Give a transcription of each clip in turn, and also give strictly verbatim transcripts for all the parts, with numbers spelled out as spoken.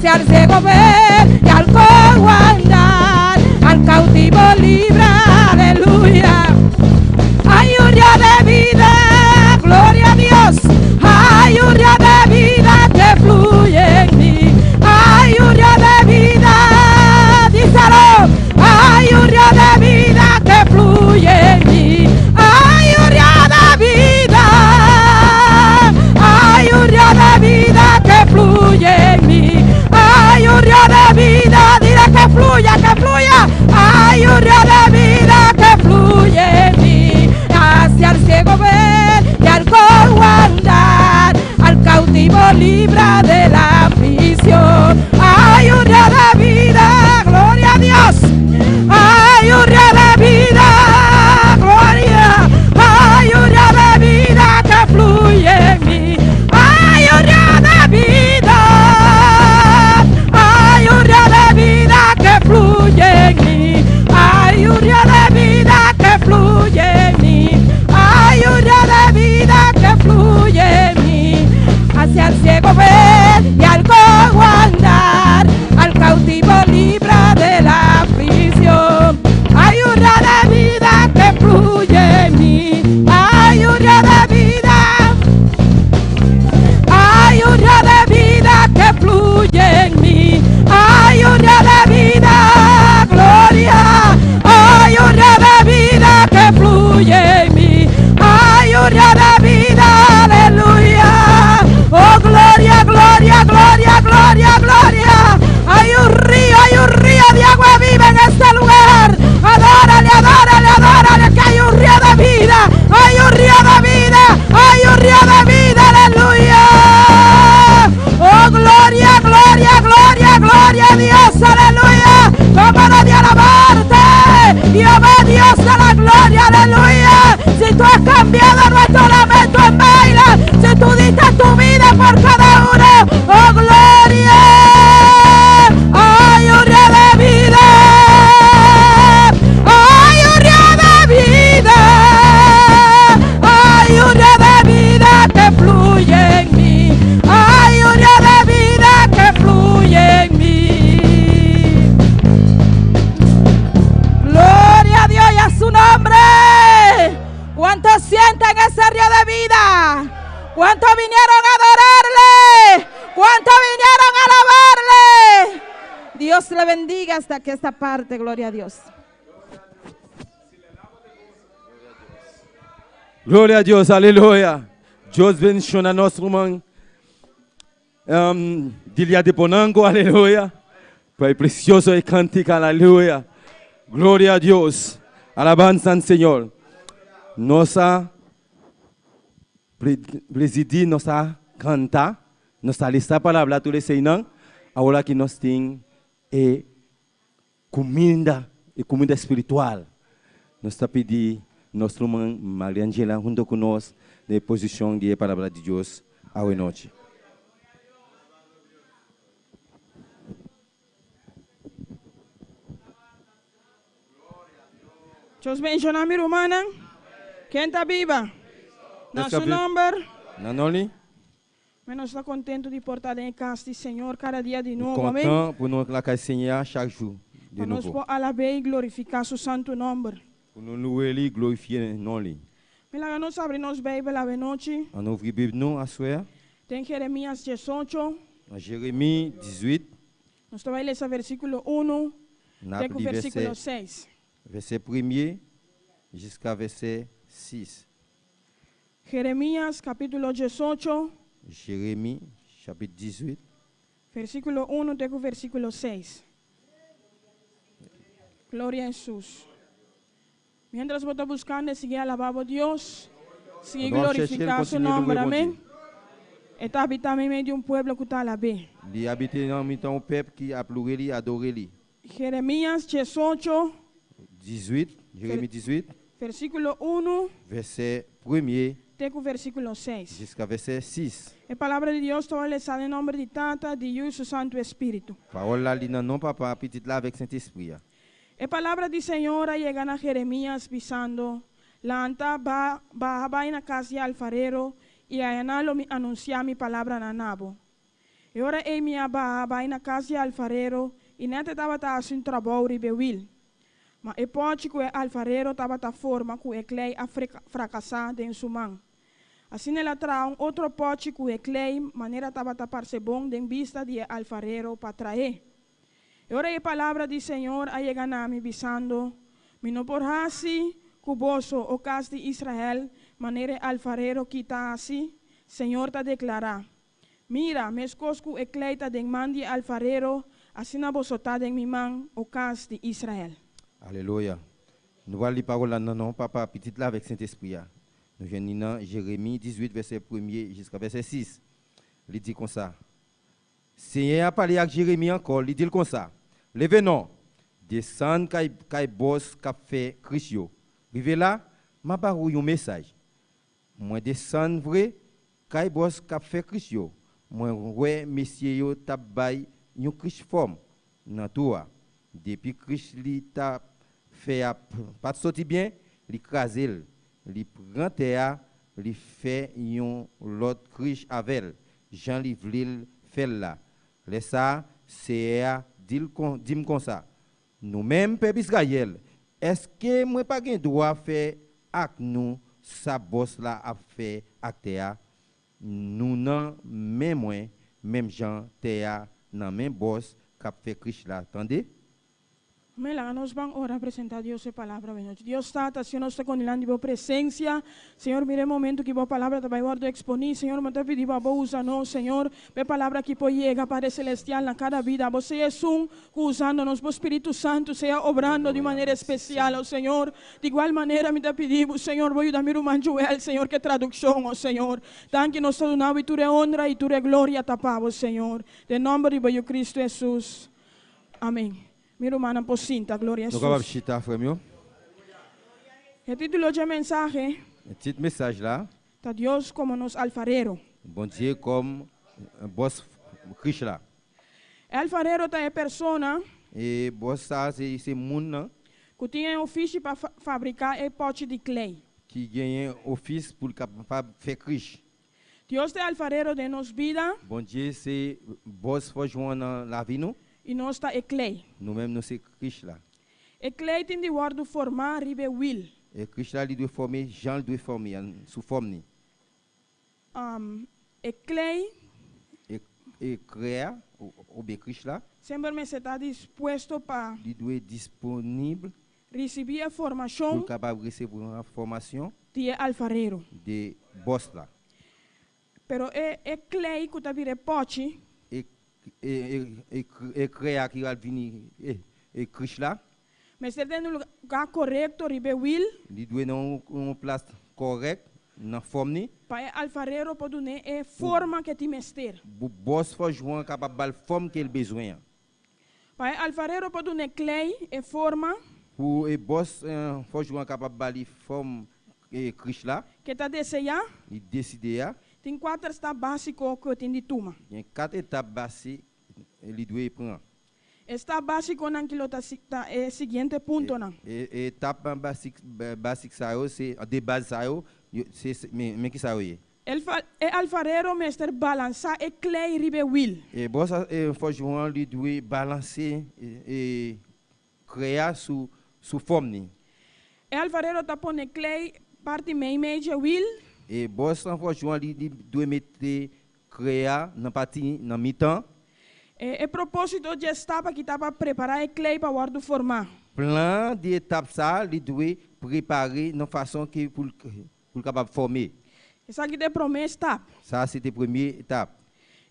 Al ciego ver y al cojo andar, al cautivo libra, aleluya. Hay un río de vida, gloria a Dios. Hay un río de vida que fluye en mí. Hay un río de vida, díselo. Hay un río de vida que fluye en mí. Hay un río de vida. Hay un río de vida que fluye en mí. Hay un río de vida. Dile que fluya, que fluya. Hay un río de vida que fluye en mí. Hacia el ciego ver y al cojo andar, al cautivo libra de la aflicción. Hay un río de vida, gloria a Dios. Hay un río de vida, gloria. Hay un río de vida que fluye en mí. Hay un río de vida. Hay un río de vida que fluye en mí. Hay un río de vida que fluye en mí. Hay un río de vida que fluye en mí. Hacia el ciego ver y al cojo andar, al cautivo libra de la aflicción. Hay un río de vida que fluye en mí. Hay un río de vida. Hay un río de vida que fluye en mí. Hay un río de vida, gloria. Hay un río de vida que fluye en mí. Hay un río de vida, aleluya. Oh, gloria, gloria, gloria, gloria, gloria. Hay un río, hay un río de agua viva en este lugar. Adórale, adórale, adórale, que hay un río de vida. Hay un río de vida. Hay un río de vida, aleluya. Oh, gloria, gloria, gloria, gloria a Dios, aleluya. Vamos a alabarte, Jehová Dios de la gloria, aleluya. Si tú has cambiado nuestro lamento en baile, si tú diste tu vida por cada uno, oh, gloria. Hay un río de vida. Hay un río de vida. Hay un río de vida que fluye en mí. Hay un río de vida que fluye en mí. Gloria a Dios y a su nombre. ¿Cuántos sienten ese río de vida? ¿Cuántos vinieron a adorarle? ¿Cuántos vinieron a alabarle? Dios le bendiga hasta que esta parte, gloria a Dios. Gloria a Dios, aleluya. Dios bendición a nuestro hermano. Um, Dilia de Ponango, aleluya. Pai precioso e cantica, aleluya. Gloria a Dios. Alabanza al Señor. Nos ha pre-, prezidi, nos ha canta, nos ha lesa palabra tu le Señor. Ahora que nos tin e comida, e comida espiritual. Nos ta pidi nos irmã Mariangela junto con nos de posición de palabra de Dios. Awe noche. Dios bendiga mi hermana. Ken ta biba? Na su nombre. Nan non li. Men nos ta kontentu di por ta den kas di Señor kada dia di novo. Amén. Kontan pou nou lakay Senyè a chak jou de nouvo. Pa nos por alabe i glorifika su santu nombre. Pou nou louwe li, glorifye non li. Men la nos abri nos Bible awe noche. Ann ouvri Bib nou aswè a. Ten Jeremías dieciocho. Nan Jeremi dizuit. Nos ta bay lesa versículo uno. N ap li versículo seis. Vèsè premye jiska vèsè sis. Jeremías capítulo dieciocho. Jeremi chapit dizuit. Versículo uno te ku versículo seis. Gloria a Jesús. Mientras vos estáis buscando, sigue alabando a Dios. Sigue glorificando su nombre. Amén. Él habita en medio de un pueblo que está alabé. Li abite nan mitan yon pèp ki ap louwe li, adore li. Jeremías dieciocho, dizuit, Jeremi dizuit, versículo uno, vèsè premye, te ku versículo seis. Jiska vèsè sis. E palabra di Dios ta lesa en nombre di Tata, di Yu, su Santu Espíritu. Pawòl la li nan non Papa, Pitit la avèk Sentespri a. E palabra di Señor a llega a Jeremías bisando: Lanta, ba, baha bai na kas di alfarero, i ayana lo mi anunsia mi palabra na nabo. E ora ei mi a baa bai na kas di e alfarero, i nèt e tabata hasi un trabou riba e wil. Ma e pòchi ku e alfarero tabata forma ku e klei a freka- frakasá den su man. Asina el a traha un otro pòchi ku e klei, manera tabata parse bon den bista di e alfarero pa trahe. E ora e palabra di Señor a yega na mi, bisando: Mi no por hasi ku boso, o kas di Israel, manera e alfarero ki ta hasi? Señor ta deklará. Mira, meskos ku e klei ta den man di e alfarero, asina boso ta den mi man, o kas di Israel. Alelouya. Nou pral li pawòl la nan non Papa, Pitit la avèk Sentespri a. Nou jwenn li nan Jeremi dizuit, vèsè premye jiska vèsè sis. Li di konsa: Senyè a pale ak Jeremi ankò, li di l konsa: Leve non, desann kay, kay bòs k ap fè krich yo. Rive la, m a ba ou yon mesaj. Mwen desann vre kay bòs k ap fè krich yo. Mwen wè mesye yo t ap bay yon krich fòm nan twou a. Depi krich li t ap fè a p- pa t soti byen, li kraze l. Li pran tè a, li fè yon lòt krich avè l, jan li vle l fè l la. Lè sa a, Seyè a di l kon- di m konsa: Nou menm pèp Izrayèl, èske mwen pa gen dwa fè ak nou sa bòs la ap fè ak tè a? Nou nan men mwen, menm jan tè a nan men bòs k ap fè krich la. Tande? Amén. Háganos van ahora presentar Dios su palabra, Señor. Dios Tata, Señor, nos te con delante de tu presencia. Señor, mire momento que vos palabra te va a exponer. Señor, mwen ta pidi pa bo usa nos, Señor. Pe palabra ki po yega, Padre Celestial, nan kada vida. Bo se Yesu, ku usando nos, bo Espíritu Santo, sea obrando de manera especial, oh Señor. De igual manera, mi ta pidi bo, Señor, bo yuda mi ruman Joel, Señor, ke traducción, oh Señor. Tanki nos ta duna bo tur e honra y tur e gloria ta pa bo, Señor. De nombre de bo Cristo Jesús. Amén. Mi ruman nan po sinta, gloria a Jesús. Nou kapab chita, frè m yo. E titulo de mensaje, Tit mesaj la, ta Dios como nos alfarero. Bondye kòm, eh, bòs krich la. El alfarero ta e persona E bòs sa, se, se moun nan ku tiene ofishi pa fa- fabricar e pochi di klei. Ki genyen ofis pou l kapab fè krich. Dios te alfarero de nos vida. Bondye se bòs fòjwon nan lavi nou. Y nos ta e klei. Nou menm nou se krich la. E klei tin di wòrdu forma ribe wil. E krich la li dwe fòme jan l dwe fòme an, sou fòm ni. Um, e klei E, e krè a, ou- oubyen krich la, Semper mester ta dispuesto pa li dwe disponib risibi e pou l formashon kapab resevwa fòmasyon di e alfarero. De bòs la. Pero e, e klei ku ta vire pochi. E, e, e, e, e krè a ki al vini e, e krich la. Mester ten un lugar correcto ribe wil. Li dwe nan yon, yon plas kòrèk nan fòm ni. Pa e alfarero po dune e forma ke ti mester. Pou bòs fòjwon an kapab ba l fòm ke l bezwen an. Pa e alfarero po dune klei e forma. Pou e bòs, eh, fòjwon an kapab ba li fòm, eh, krich la. Ke ta deseya. Li deside a. Tin kuater etap básiko ke tin di tuma. Gen kat etap basi- li dwe pran. Etap básiko nan ki lo ta si- ta, e siguiente punto nan. E, e etap basik, ba- basik sa yo, se de baz sa yo, yo- se, se- men, men ki sa yo ye. El fa- e alfarero mester balansa e klei ribe wil. E bòs a- e fòjwon an li dwe balanse e, e krè a sou, sou fòm ni. E alfarero ta pone klei parti meimei de wil. E bòs an fòjwon an li, li dwe mete krè a nan pati nan mitan. E, e propósito de etapa ki ta pa prepara e klei pa wòrdu forma. Plan de etap sa li dwe prepare nan fason ke pou l, pou l kapab fòme. E sa ki te premye etap. Sa se te premye etap.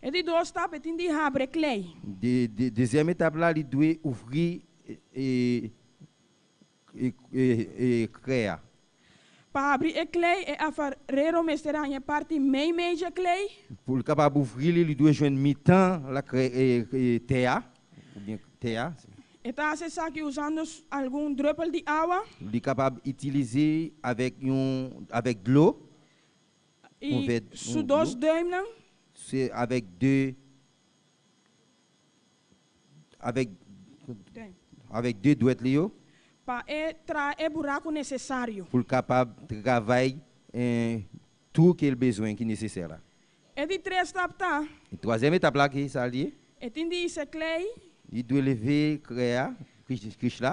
E di dos etap e tin di abre klei. De, de, dezyèm etap la li dwe ouvri e, e, e, e, e krè a. Pa abri e klei e alfarero mester haña parti meimei de klei. Pou l kapab ouvri li, li dwe jwenn mitan la krè, e, e, tè a, oubyen tè a. E ta hase sa ki usando s- algun drèpel di awa. Li kapab itilize avèk yon, avèk dlo. I Yon vè- su yon dos dlo. Deuim nan. Se avèk de, avèk, Deuim. Avèk de dwèt li yo. Pa e traha e buraku nesesario. Pou l kapab travay, eh, tou ke l bezwen ki nesesè la. E di tres tapta. E twazyèm etap la ki sa l ye? E tin di se klei. Li dwe leve krè a, krich, krich la.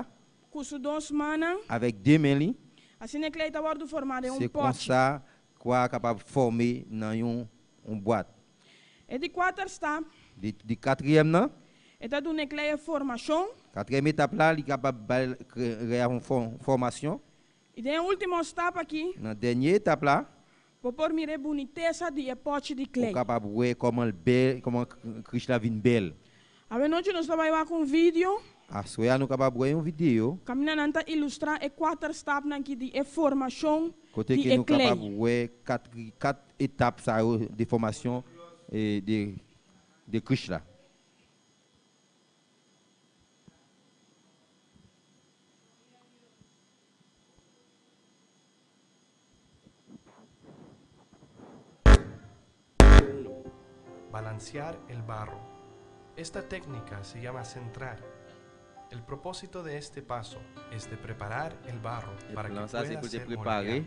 Ku su dos manan. Avèk de men li. Asina e klei ta wòrdu formada en un pochi. Se konsa kwa a kapab fòme nan yon, yon bwat. E di kuater stap. Di, di katriyèm nan. E ta duna e klei e formashon. Katriyèm etap la, li kapab bay krè, krè a yon fò, fòmasyon. E den e ultimo stap aki. Nan dènye etap la. Bo por mira e bunitesa di e pochi di klei. Ou kapab wè kòman l bèl, kòman k-, krich la vin bèl. Awe nochi nos ta bai wak un video. Aswè a nou kapab wè yon videyo. Kaminda nan ta ilustra e kuater stap nan ki di e formashon. Kote di ke e nou klei. Kapab wè kat, kat etap sa yo de fòmasyon e de, de krich la. Balancear el barro. Esta técnica se llama centrar. El propósito de este paso es de preparar el barro para que pueda ser moldeado.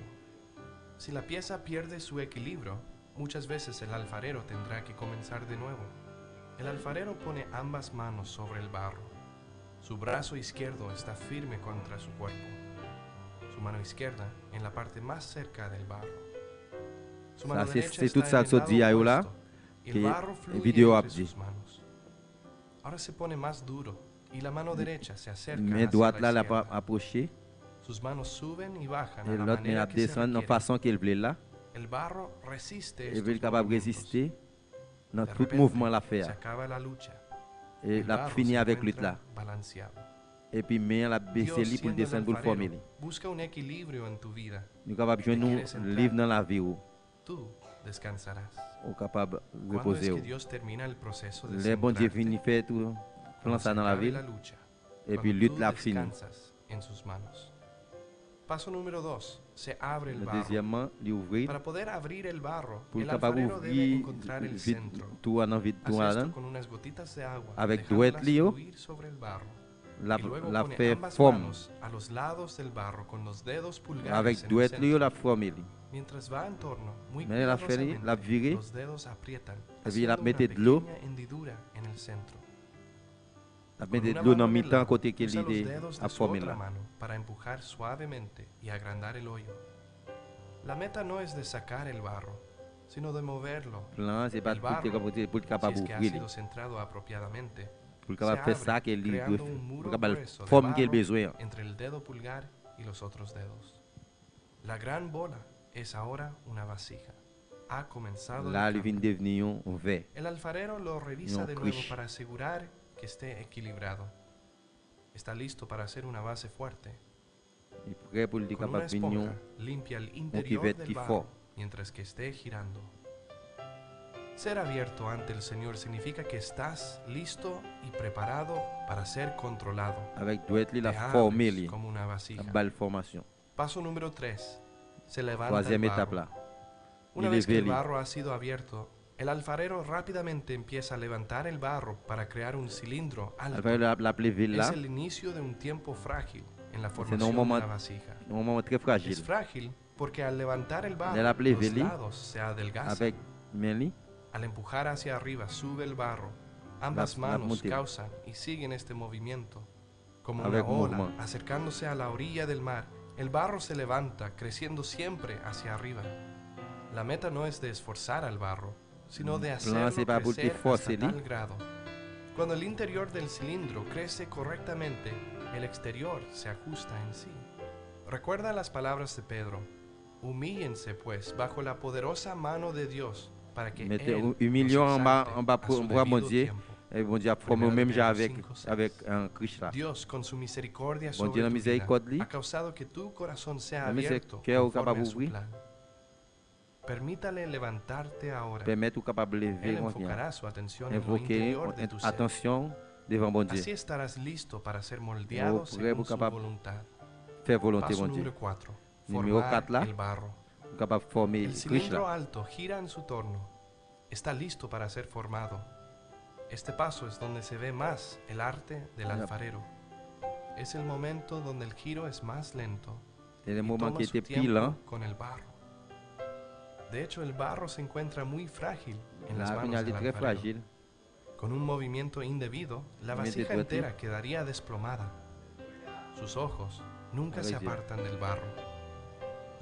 Si la pieza pierde su equilibrio, muchas veces el alfarero tendrá que comenzar de nuevo. El alfarero pone ambas manos sobre el barro. Su brazo izquierdo está firme contra su cuerpo. Su mano izquierda en la parte más cerca del barro. Su mano derecha está en el lado opuesto, y el barro fluye entre sus manos. Ahora se pone más duro y la mano derecha se acerca hacia la izquierda. Sus manos suben y bajan a la manera que se requiere. El barro resiste estos movimientos. De repente, se acaba la lucha. El barro se entra en balanceado. E l ap fini avèk lit la. Epi men an l ap bese li pou l desann pou l fòme li. Dios, siendo alfarero, busca un equilibrio en tu vida. Nou kapab jwenn yon liv nan lavi w. Tú descansarás. Ou kapab repoze w. ¿Cuándo es que Dios termina el proceso de centrarte? Lè Bondye fini fè tou plan sa nan lavi l. Cuando se acabe la lucha. Epi lit la ap fini. Cuando tú descansas en sus manos. Paso número dos, se abre el barro. Dezyèmman, li ouvri. Para poder abrir el barro, el alfarero debe encontrar el centro. Pou l kapab ouvri vid tou a nan vid tou a la. Hace esto con unas gotitas de agua, dejándolas fluir sobre el barro. Avèk dwèt li yo, l ap, l ap fè fòm. Y luego pone ambas manos a los lados del barro con los dedos pulgares en el centro. Avèk dwèt li yo, l ap fòme li. Mientras va en torno, muy cuidadosamente, los dedos aprietan, haciendo una pequeña hendidura en el centro. Lè l ap fini, l ap vire. Epi l ap mete dlo. L ap mete dlo nan mitan kote ke li te ap fòme l la. Con una mano en la, usa los dedos de su otra mano para empujar suavemente y agrandar el hoyo. La meta no es de sacar el barro, sino de moverlo. Plan an, se pa pou te, pou te kapab ouvri li. El barro, si es que ha sido centrado apropiadamente, se abre, creando un muro grueso de barro entre el dedo pulgar y los otros dedos. Pou l kapab fè sa ke li dwe fè, pou l kapab fòm ke l bezwen an. La gran bola es ahora una vasija. Ha comenzado el cambio. La, li vin devni yon vè, yon krich. El alfarero lo revisa de nuevo para asegurar que esté equilibrado. Está listo para hacer una base fuerte. Li prè pou l te kapab vin yon, yon kivèt ki fò. Con una esponja, limpia el interior del barro mientras que esté girando. Ser abierto ante el Señor significa que estás listo y preparado para ser controlado. Te abres como una vasija. Avèk dwèt li, l ap fòme li, l ap ba l fòmasyon. Paso número tres, se levanta el barro. Twazyèm etap la. Una vez que el barro ha sido abierto, el alfarero rápidamente empieza a levantar el barro para crear un cilindro alto. Alfarero la, l ap leve l la. Es el inicio de un tiempo frágil en la formación de la vasija. Se nan yon moman, yon moman trè frajil. Es frágil porque al levantar el barro, los lados se adelgazan. Lè l ap leve li, avèk men li, al empujar hacia arriba, sube el barro. Ambas manos causan y siguen este movimiento. Como una ola acercándose a la orilla del mar, el barro se levanta, creciendo siempre hacia arriba. La meta no es de esforzar al barro, sino de hacerlo crecer hasta tal grado. Plan an se pa pou l te fòse li. Cuando el interior del cilindro crece correctamente, el exterior se ajusta en sí. Recuerda las palabras de Pedro: "Humíllense, pues, bajo la poderosa mano de Dios, para que Él los exalte a su debido tiempo". Mete, imilye w anba, anba pouvwa Bondye, e Bondye ap fòme w menm jan avèk, avèk, eh, Kris la. Primero Pedro cinco seis. Dios, con su misericordia sobre tu vida, ha causado que tu corazón sea abierto conforme a su plan. Bondye nan mizerikòd li, fè kè w kapab ouvri. Permítale levantarte ahora. Pèmèt ou kapab leve kounye a. Él enfocará su atención en lo interior de tu ser. Enfoke atansyon devan Bondye. Así estarás listo para ser moldeado según su voluntad. Ou prè pou kapab fè volonte Bondye. Paso número cuatro, formar el barro. Nimewo kat la, ou kapab fòme krich la. El cilindro alto gira en su torno. Está listo para ser formado. Este paso es donde se ve más el arte del alfarero. Es el momento donde el giro es más lento y toma su tiempo con el barro. Se lè moman ki te pi lan. De hecho, el barro se encuentra muy frágil en las manos del alfarero. Con un movimiento indebido, la vasija entera quedaría desplomada. Sus ojos nunca se apartan del barro.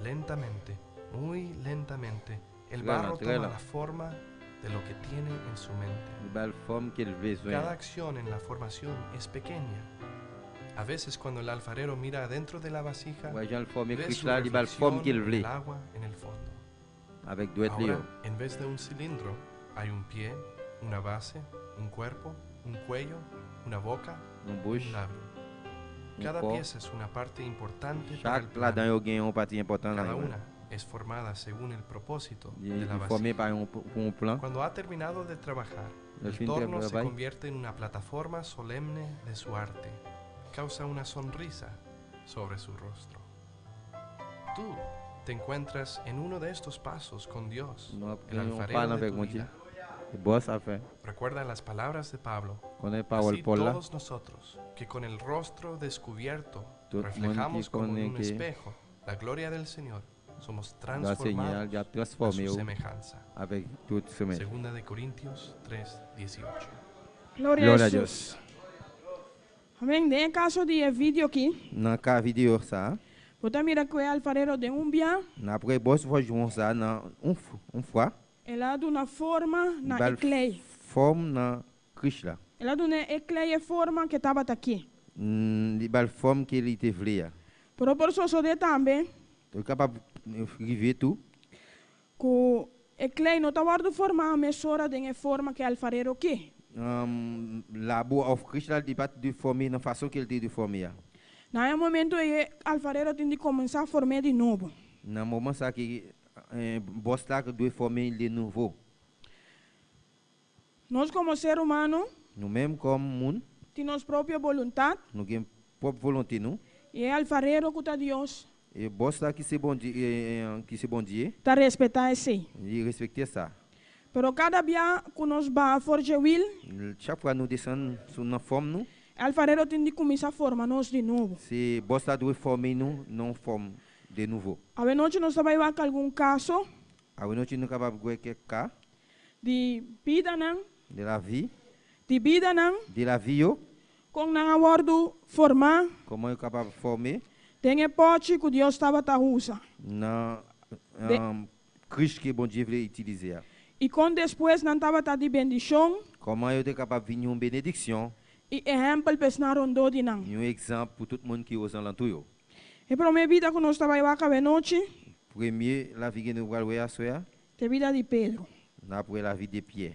Lentamente, muy lentamente, el barro toma la forma de lo que tiene en su mente. Cada acción en la formación es pequeña. A veces, cuando el alfarero mira adentro de la vasija, ve su reflexión en el agua en el fondo. Ahora, en vez de un cilindro, hay un pie, una base, un cuerpo, un cuello, una boca, un labio. Cada pieza es una parte importante para el plan. Cada una es formada según el propósito de la vasija. Cuando ha terminado de trabajar, el torno se convierte en una plataforma solemne de su arte. Causa una sonrisa sobre su rostro. Tú te encuentras en uno de estos pasos con Dios, el alfarero de tu vida. Recuerda las palabras de Pablo. Así todos nosotros, que con el rostro descubierto reflejamos como en un espejo la gloria del Señor, somos transformados a su semejanza. Segunda de Corintios tres dieciocho. Gloria a Dios. Amén. En el caso de video aquí, nan ka videyo sa a, vos también recuerda alfarero de un día. N ap wè bòs fòjwon sa a nan yon fwa. El a dado una forma na eklei. Fòm nan krich la. El a dado una eklei e forma que estaba aquí. Li ba l fòm ke li te vle a. Pero por suceder también. Li kapab rive tou. Ku eklei no ta wòrdu formá mesora den e forma ke alfarero ki. Labo of krich la, li pa t dwe fòme nan fason ke l te dwe fòme a. Na e momentu e alfarero tin di kuminsá formá di novo. Nan moman sa ki bòs la dwe fòme de nouvo. Nos komo ser humano, nou menm kòm moun, tin nos propio boluntat, nou gen pwòp volonte nou. E alfarero ku ta Dios, e bòs la ki se Bondye, ki se Bondye, ta respeta esei. Li respekte sa. Pero kada bia ku nos ba forje wil, chak fwa nou desann sou nan fòm nou, alfarero tin di kuminsá forma nos di novo. Se bòs la dwe fòme nou nan fòm de nouvo. Awe nochi nos ta bai wak algun kaso. Awe nochi nou kapab wè kèk ka. Di bida nan. De la vi. Di bida nan. De la vi yo. Kon nan a wòrdu formá. Kòman yo kapab fòme. Den e pochi ku Dios tabata usa. Nan krich ke Bondye vle itilize a. I kon despues nan tabata di bendishon. Kòman yo te kapab vin yon benediksyon. I ehèmpel pèsonal rondó di nan. Yon egzanp pou tout moun ki ozalantou yo. E premye bida ku nos ta bai wak awe nochi. Premye lavi ke nou pral wè aswè a. Te bida di Pedro. N ap wè lavi de Pyè.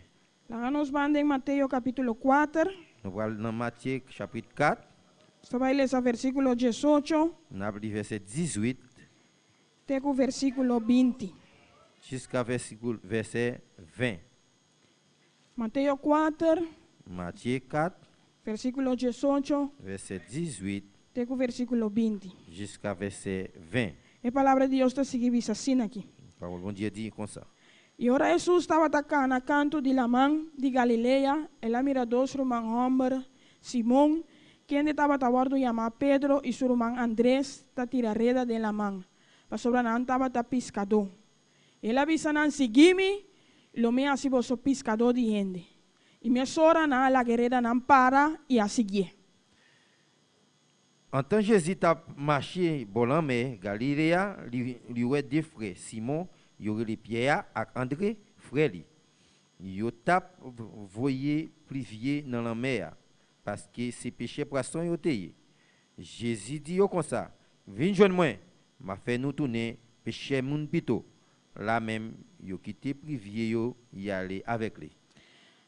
La nos vamos en Mateo capítulo cuatro. Nou pral nan Matye chapit kat. Nos ta bai lesa versículo dieciocho. N ap li vèsè dizuit. Te ku versículo veinte. Jiska vèsikul, vèsè ven. Mateo cuatro. Matye kat. Versículo dieciocho. Vèsè dizuit. Te ku versículo veinte. Jiska vèsè ven. E palabra de Dios ta sigui bisa asina aki. Pawòl Bondye di konsa. I ora Hesus tabata ka na kantu di laman di Galilea, el a mira dos ruman homber, Simon, kende tabata wòrdu yamá Pedro, i su ruman Andres, ta tira reda den laman, pasobra nan tabata piskadó. El a bisa nan, sigui mi, lo me asi boso piskadó di hende. I mesora nan a lage reda nan para i a sigié. Antan Jezi t ap mache bò lanmè Galile a, li, li wè de frè Simon, yo rele Pyè a, ak Andre, frè li. Yo t ap voye plivye nan lanmè a, paske se pechè pwason yo te ye. Jezi di yo konsa, vin jwenn mwen, m a fè nou tounen pechè moun pito. La menm, yo kite plivye yo, y ale avèk li.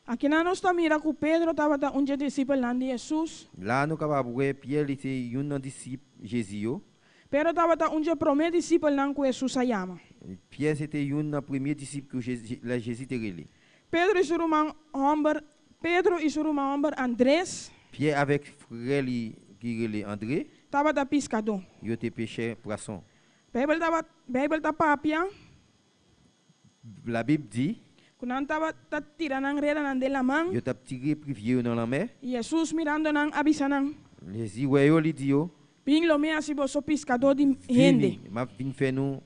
Aki nan nos ta mira ku Pedro tabata un dje disipel nan di Hesus. La nou kapab wè Pyè li se youn nan disip Jezi yo. Pedro tabata un dje promé disipel nan ku Hesus a yama. Pyè se te youn nan premye disip ke Jezi, lè Jezi te rele. Pedro i su ruman homber, Pedro i su ruman homber Andres. Pyè avèk frè li ki rele Andre. Tabata piskadó. Yo te pechè pwason. Bibel taba, Bibel ta papia. Labib di. Ku nan tabata tira nan reda nan de laman. Yo t ap tire plivye yo nan lanmè. Hesus mirando nan a bisa nan. Jezi wè yo, li di yo. Vin lo me asi boso piskadó di hende. Vini, m ap vin fè nou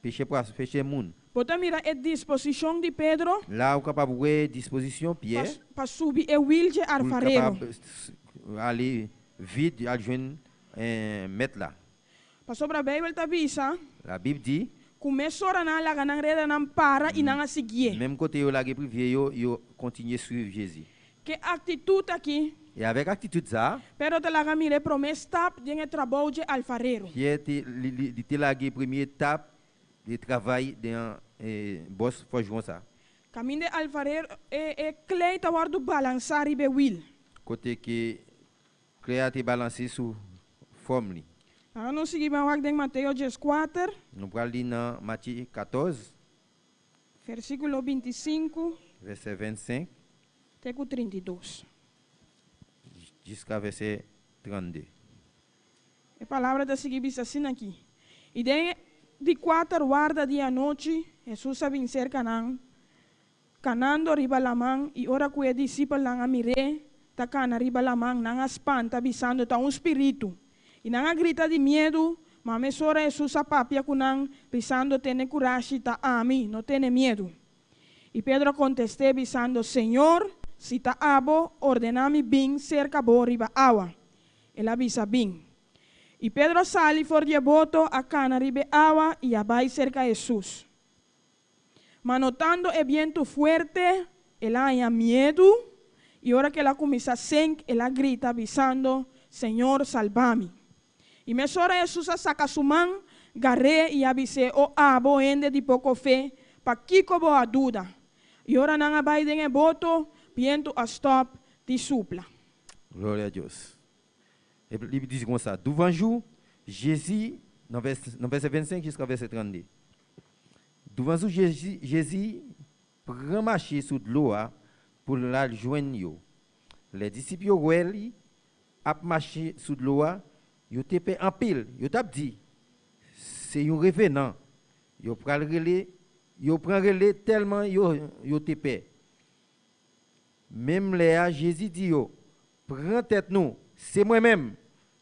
pechè pwason, pechè moun. Bo ta mira e disposishon di Pedro. La ou kapab wè dispozisyon Pyè. Pa, pa subi e wil dje alfarero. Pou l kapab s- ale vit al jwenn eh, mèt la. Pasobra Beibel ta bisa. La Bib di. Ku mesora nan a laga nan rede nan para i nan a sigie. Menm kote yo lage privye yo, yo kontinye swiv Jezi. Ke aktitut aki. E avèk aktitid sa a. Pedro ta laga mire promé stap den e trabou dje alfarero. Pyè te, li, li, li te lage premye etap de travay den eh, bòs fòjwon sa. Kamin de alfarero e, e klei ta wardu balansa ribe wil. Kote ke klei a te balanse sou fòm li. Ahora nou sigi ban wak den Mateo dje kuater. Nou pral li nan Matye katòz. Versículo veinticinco. Vèsè vennsenk. Te ku trinta y dos. Jiska vèsè trannde. E palabra ta sigi bisa sin aki. I den di kuater warda di anochi, Hesus a bin serka nan, kanando riba laman, i ora ku e disipel nan a mire, ta kana riba laman, nan a spanta, bisando ta un spiritu. I nan a grita di miedu, ma mesora Hesus a papia ku nan, bisando tene kurashi, ta ami, no tene miedu. I Pedro konteste bisando, Señor, si ta abo, ordena mi bin serka bo riba awa. El a bisa bin. I Pedro sali for di e boto a kana riba e awa i a bai serka Hesus. Ma notando e bientu fuerte, el a aña miedu, i ora ke el a kuminsá senk, el a grita bisando, Señor, salba mi. I mesora Hesus a saka su man, gar'é i a bis'é, O abo hende di poko fe, pakiko bo a duda? I ora nan a bai den e boto, bientu a stòp di supla. Glória a Deus. E li di konsa, douvan jou, Jezi, nan vès, nan vèsè vennsenk jiska vèsè trannde. Douvan jou, Jezi, Jezi pran mache sou dlo a pou l al jwenn yo. Lè disip yo wè li ap mache sou dlo a, yo te pè anpil. Yo t ap di, se yon revenan. Yo pral rele, yo pran rele tèlman yo, yo te pè. Menm lè a, Jezi di yo, pran tèt nou, se mwen menm.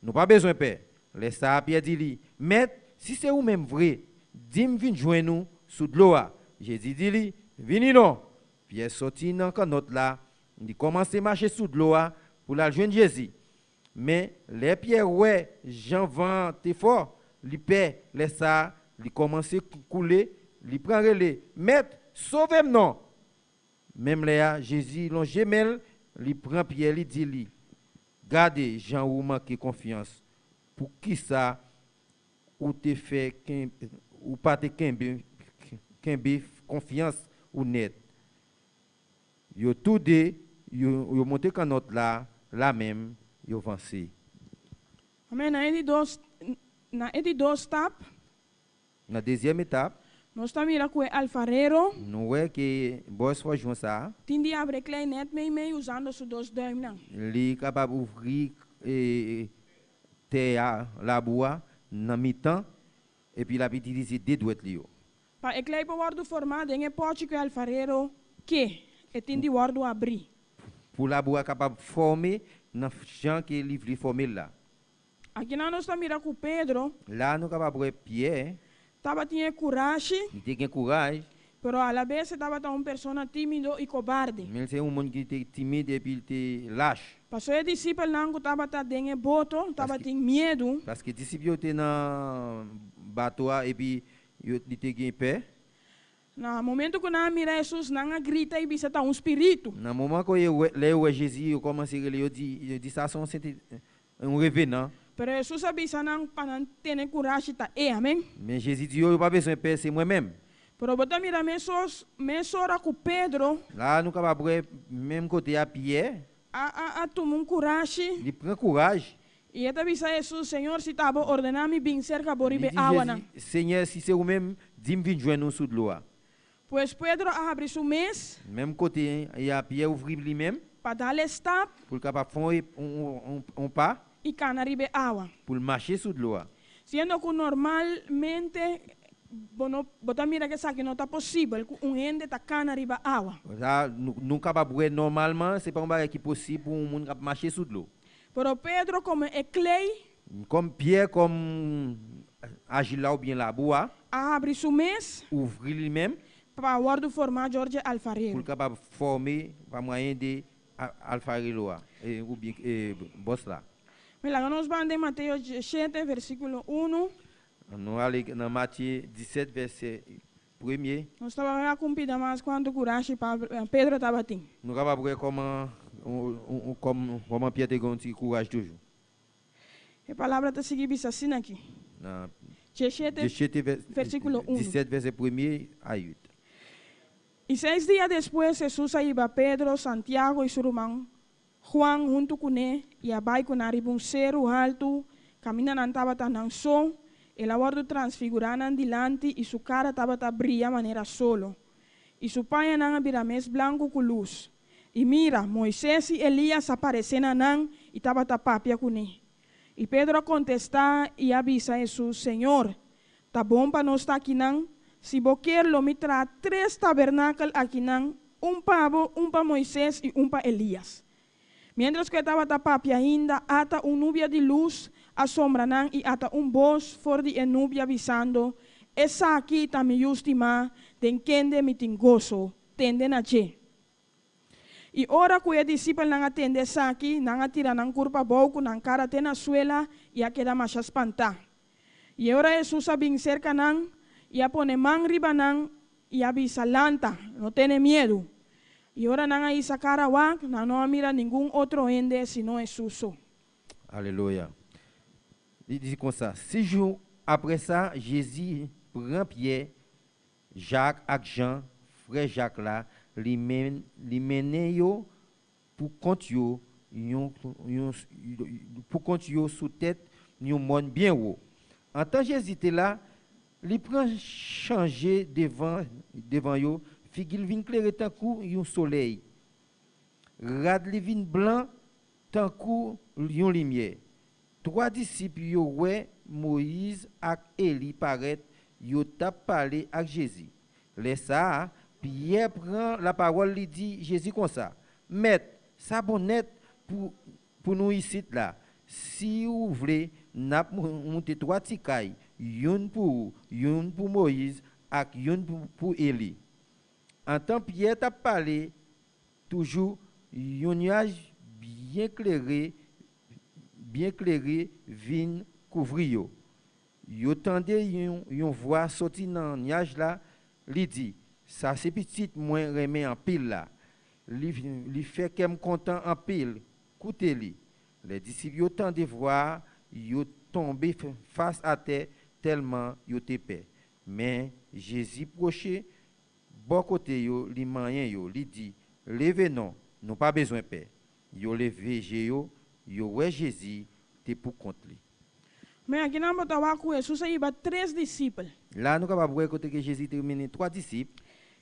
Nou pa bezwen pè. Lè sa a, Pyè di li, Mèt, si se ou menm vre, di m vin jwenn ou sou dlo a. Jezi di li, vini non. Pyè sòti nan kannòt la, li kòmanse mache sou dlo a pou l al jwenn Jezi. Men, lè Pyè wè jan van an te fò, li pè. Lè sa a, li kòmanse koule, li pran rele, Mèt, sove m non! Menm lè a, Jezi lonje men l, li pran Pyè, li di li, gade jan ou manke konfyans, poukisa ou te fè ken, ou pa te kenbe, kenbe konfyans ou nèt? Yo tou de, yo, yo monte kannòt la, lamenm, yo vanse. Amèn. Nan edi dos, nan edi dos tap. Nan dezyèm etap. Nos ta mira ku e alfarero. Nou wè ke bòs fòjwon sa a. Tin di abre klei nèt meimei uzando su dos deunan. Li kapab ouvri e, tè a, labou a, nan mitan, epi l ap itilize de dwèt li yo. Pa e klei po wardu forma den e pochi ku e alfarero ke, e tin di wardu abri. Pou labou a kapab fòme nan jan ke li vle fòme l la. Aki nan nos ta mira ku Pedro. La nou kapab wè Pyè. Taba tin e kurashi. Li te gen kouraj. Pero a la vez taba ta un persona tímido y cobarde. Men l se yon moun ki te timid epi l te lach. Paske e disipel nan ku taba ta den e boto, taba tin miedu. Paske disip yo te nan bato a epi yo, li te gen pè. Na momentu ku nan a mira Hesus, nan a grita i bisa ta un spiritu. Nan moman ke yo wè, lè yo wè Jezi, yo kòmanse rele, yo di, yo di sa se yon sente, yon revenan. Pero Hesus a bisa nan pa nan tene kurashi ta e, amèn. Men Jezi di yo, yo pa bezwen pè, se mwen menm. Pero bo ta mira mesos, mesora ku Pedro. La nou kapab wè menm kote a Pyè. A, a, a tuma un kurashi. Li pran kouraj. I e ta bisa Hesus, Señor, si ta bo ordena mi bin serka bo riba e awa nan. Li di Jezi, Senyè, si se ou menm, di m vin jwenn ou sou dlo a. Pues Pedro a abri su mes. Menm kote a Pyè ouvri li menm. Pa dale stap. Pou l kapab fè yon, yon, yon, yon pa. Y kana riba e awa. Pou l mache sou dlo a. Siendo ku normalmente, bo no, bo ta mira ke sa ki no ta posibel, ku un hende ta kana riba awa. Sa, nou, nou kapab wè nòmalman, se pa yon bagay ki posib pou yon moun k ap mache sou dlo. Pero Pedro, komo e klei. Kòm Pyè, kòm ajil la oubyen labou a, a abri su mes, ouvri li menm, pa wòrdu formá Jorge pou l Alfarero. Kapab fòme pa mwayen de a- alfarelo a, e, oubyen e, bòs la. Mira, nos vamos de Mateo siete, versículo uno. Nou ale nan Matye disèt, vèsè premye. Nos trabaja con pida más cuánto coraje pa- eh, Pedro estaba tin. Nou kapab wè kòman, on- on- on- kòm- kòman Pyè te gen yon ti kouraj toujou. E palabra ta sigui bisa asina aki. Nan Jeshete, Jeshete vè- versículo uno. Disèt, vèsè premye a uit. I seis dia despues, Hesus a iba Pedro, Santiago i su ruman Juan huntu kuné, i a bai ku nan riba un seru haltu, kaminda nan tabata nan so, el a wòrdu transfigurá nan dilanti, i su kara tabata bria manera solo, i su pañanan a bira mes blanku ku lus. I mira, Moisés i Elías a paresé na nan, i tabata papia kuné. I Pedro a kontestá, i a bisa Hesus, Señor, ta bon pa nos ta akinan? Si bo kier, lo mi traha tres tabernákel akinan, un pa bo, un pa Moisés i un pa Elías. Mientras ku e tabata papia ainda, ata un nubia di lus a sombra nan i ata un bos for di e nubia bisando, Esaki ta mi yu stimá, den kende mi tin goso, tende na dje. I ora ku e disipel nan a tende esaki, nan a tira nan kurpa bou ku nan kara te na suela, i a keda masha spantá. I e ora Hesus a bin serka nan, i a pone man riba nan, i a bisa, Lanta, no tene miedu. I ora nan a isa kara wak, nan no a mira ningun otro hende sino Hesus so. Alelouya. Li di konsa, sis jou apre sa, Jezi pran Pyè, Jak ak Jan, frè Jak la, li men- li mennen yo pou kont yo, yon, yon, pou kont yo sou tèt yon mòn byen wo. Antan Jezi te la, li pran chanje devan, devan yo, figi l vin klere tankou yon solèy. Rad li vin blan tankou yon limyè. Twa disip yo wè Moyiz ak Eli parèt, yo t ap pale ak Jezi. Lè sa a, Pyè pran lapawòl, li di Jezi konsa, Mèt, sa bon nèt pou, pou nou isit la. Si ou vle, n ap mou- moute twa ti kay, youn pou ou, youn pou Moyiz ak youn pou, pou Eli. Antan Pyè t ap pale toujou, yon nyaj byen klere, byen klere vin kouvri yo. Yo tande yon, yon vwa soti nan nyaj la, li di, Sa se Pitit mwen renmen anpil la. Li, li fè kè m kontan anpil. Koute li. Lè disip yo tande vwa a, yo tonbe f- fas atè tèlman yo te pè. Men Jezi pwoche bò kote yo, li manyen yo, li di, Leve non, nou pa bezwen pè. Yo leve je yo, yo wè Jezi te poukont li. Men aki nan bò ta wè ku Hesus a iba tres disipel. La nou kapab wè kote ke Jezi te mennen twa disip.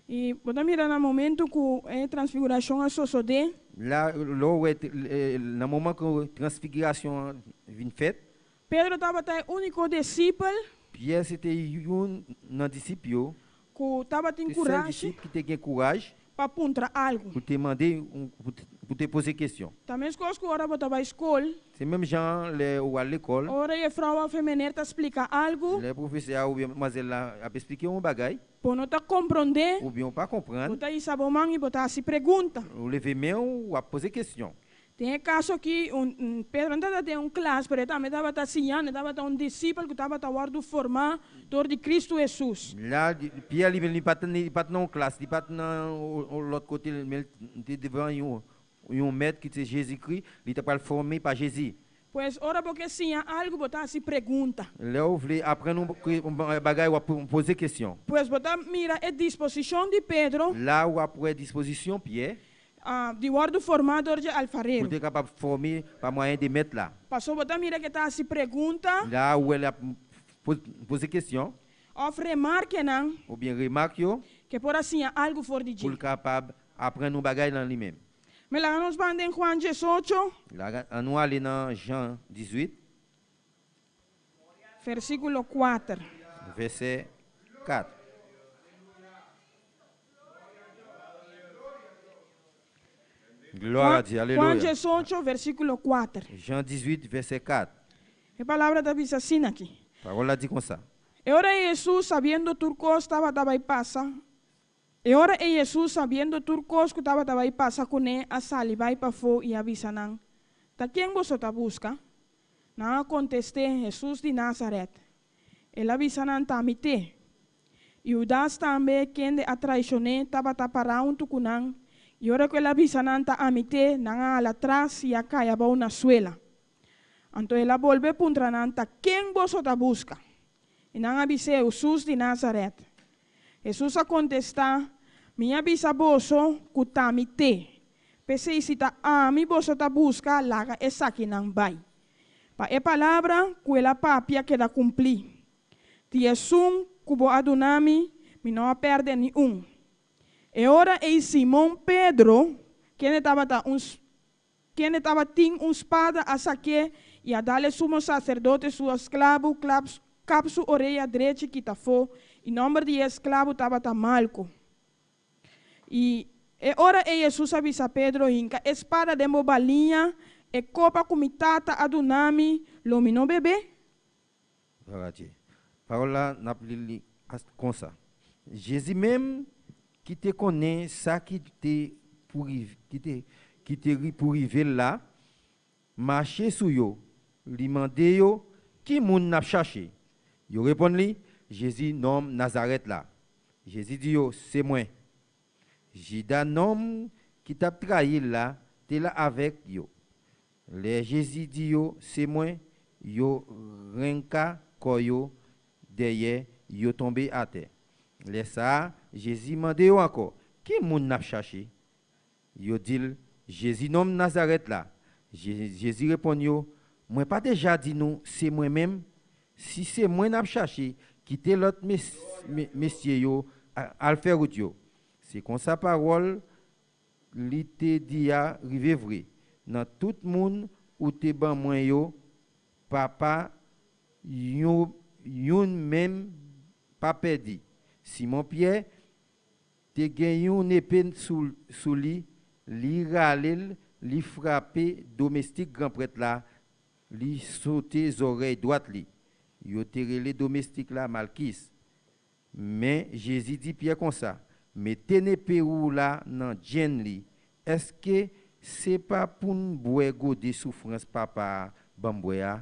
I bo ta mira nan momentu ku e transfigurashon a sosode. La lè w wè te- eh, nan moman ke transfigirasyon an vin fèt, Pedro tabata e único discípulo Pyè se te youn nan disip yo, ku tabata te sèl encourage disip ki te gen kouraj pa puntra algo. Pou te mande, pou te, pou te poze kesyon. Ta mescos ku ora bo ta bai skol. Se menm jan lè ou al lekòl. Ora e frau a femener ta splika algo. Lè pwofesè a oubyen madmwazèl la ap esplike yon bagay. Bo no ta komprende. Oubyen ou pa konprann. Bo ta isa bo man i bo ta hasi pregunta. Ou leve men w, w ap poze kesyon. Te en kaso ki un, un, Pedro no tabata en un klas, pero e tambe tabata siñando, e tabata un disipel ku tabata wòrdu formá dor di Kristu Hesus. La, Pyè li menm li pa t li pa t nan yon klas, li pa t nan yon lòt kote, men li te devan yon, yon mèt ki se Jezikri, li t ap pral fòme pa Jezi. Pues ora bo ke siña algu, bo ta hasi pregunta. Lè w vle aprann yon bagay, w ap poze kesyon. Pues bo ta mira e disposishon di Pedro. La w ap wè dispozisyon Pyè. Ah, di wòrdu formá dor di alfarero. Pou te kapab fòme pa mwayen de mèt la. Paso bo ta mira ke ta hasi pregunta. La ou wè l ap poze kesyon. Of remarkenan. Oubyen remak yo. Ke por a siña algu for di dje. Pou l kapab aprann yon bagay nan li menm. Men la nos van den Juan diesocho. La annou ale nan Jan dizuit. Versículo cuatro. Vèsè kat. Glwa a Dye, alelouya. Juan diesocho, versículo cuatro. Jan dizuit, vèsè kat. E palabra ta bisa asina aki. Pawòl la di konsa. E ora e Jesus, sabiendo tur kos tabata bai pasa, e ora e Jesus, sabiendo tur kos ku tabata bai pasa kuné, a sali bai pafó i a bisa nan: "Ta ken boso ta buska?" Nan a kontest'é: "Jesus di Nazaret." El a bisa nan: "Ta mi t'é." I Hudas tambe, kende a traishon'é, tabata pará huntu ku nan, i ora ku el a bisa nan: "Ta ami t'é," nan a ala tras i a kai abou na suela. Anto el a bolbe puntra nan: "Ta ken boso ta buska?" I nan a bis'é: "Jesus di Nazaret." Jesus a kontestá: "Mi a bisa boso ku ta mi t'é. P'esei si ta ami boso ta buska, laga esaki nan bai. Pa e palabra ku el a papia keda kumpli. Ti esun ku bo a duna mi, mi no a perde ni un." E ora ei Simon Pedro, kende tabata un s-, kende tabatin un spada, a saké i a dale sumo saserdote su esklabu klap-, kap su oreya drechi kita fó, i nomber di e esklabu tabata Malku. I e ora ei Jesus a bisa Pedro: "Hinka e spada den bo baliña, e kopa ku mi Tata a duna mi, lo mi no bebe?" Glwa a Dye. Pawòl la, n ap li li as-, konsa. Jezi menm, ki te konnen sa ki te pou riv-, ki te, ki te ri-, pou rive l la, mache sou yo. Li mande yo: "Ki moun n ap chache?" Yo reponn li: "Jezi, nonm Nazarèt la." Jezi di yo: "Se mwen." Jida, nonm ki t ap trayi l la, te la avèk yo. Lè Jezi di yo: "Se mwen," yo renka kò yo dèyè, yo tonbe atè. Lè sa a, Jezi mande yo ankò: "Ki moun n ap chache?" Yo di l: "Jezi, nonm Nazarèt la." Je-, Jezi reponn yo: "Mwen pa deja di nou se mwen menm? Si se mwen n ap chache, kite lòt mes-, me-, mesye yo a-, al fè wout yo." Se konsa pawòl li te di a rive vre: "Nan tout moun ou te ban mwen yo, Papa, yon, youn menm pa pèdi." Simon Pyè te gen yon nepe sou, sou li, li rale l, li frape domestik granprèt la, li sote zòrèy dwat li. Yo te rele domestik la Malkis. Men Jezi di Pyè konsa: "Mete nepe ou la nan djenn li. Èske se pa pou n bwè gode soufrans Papa a ban m bwè a?"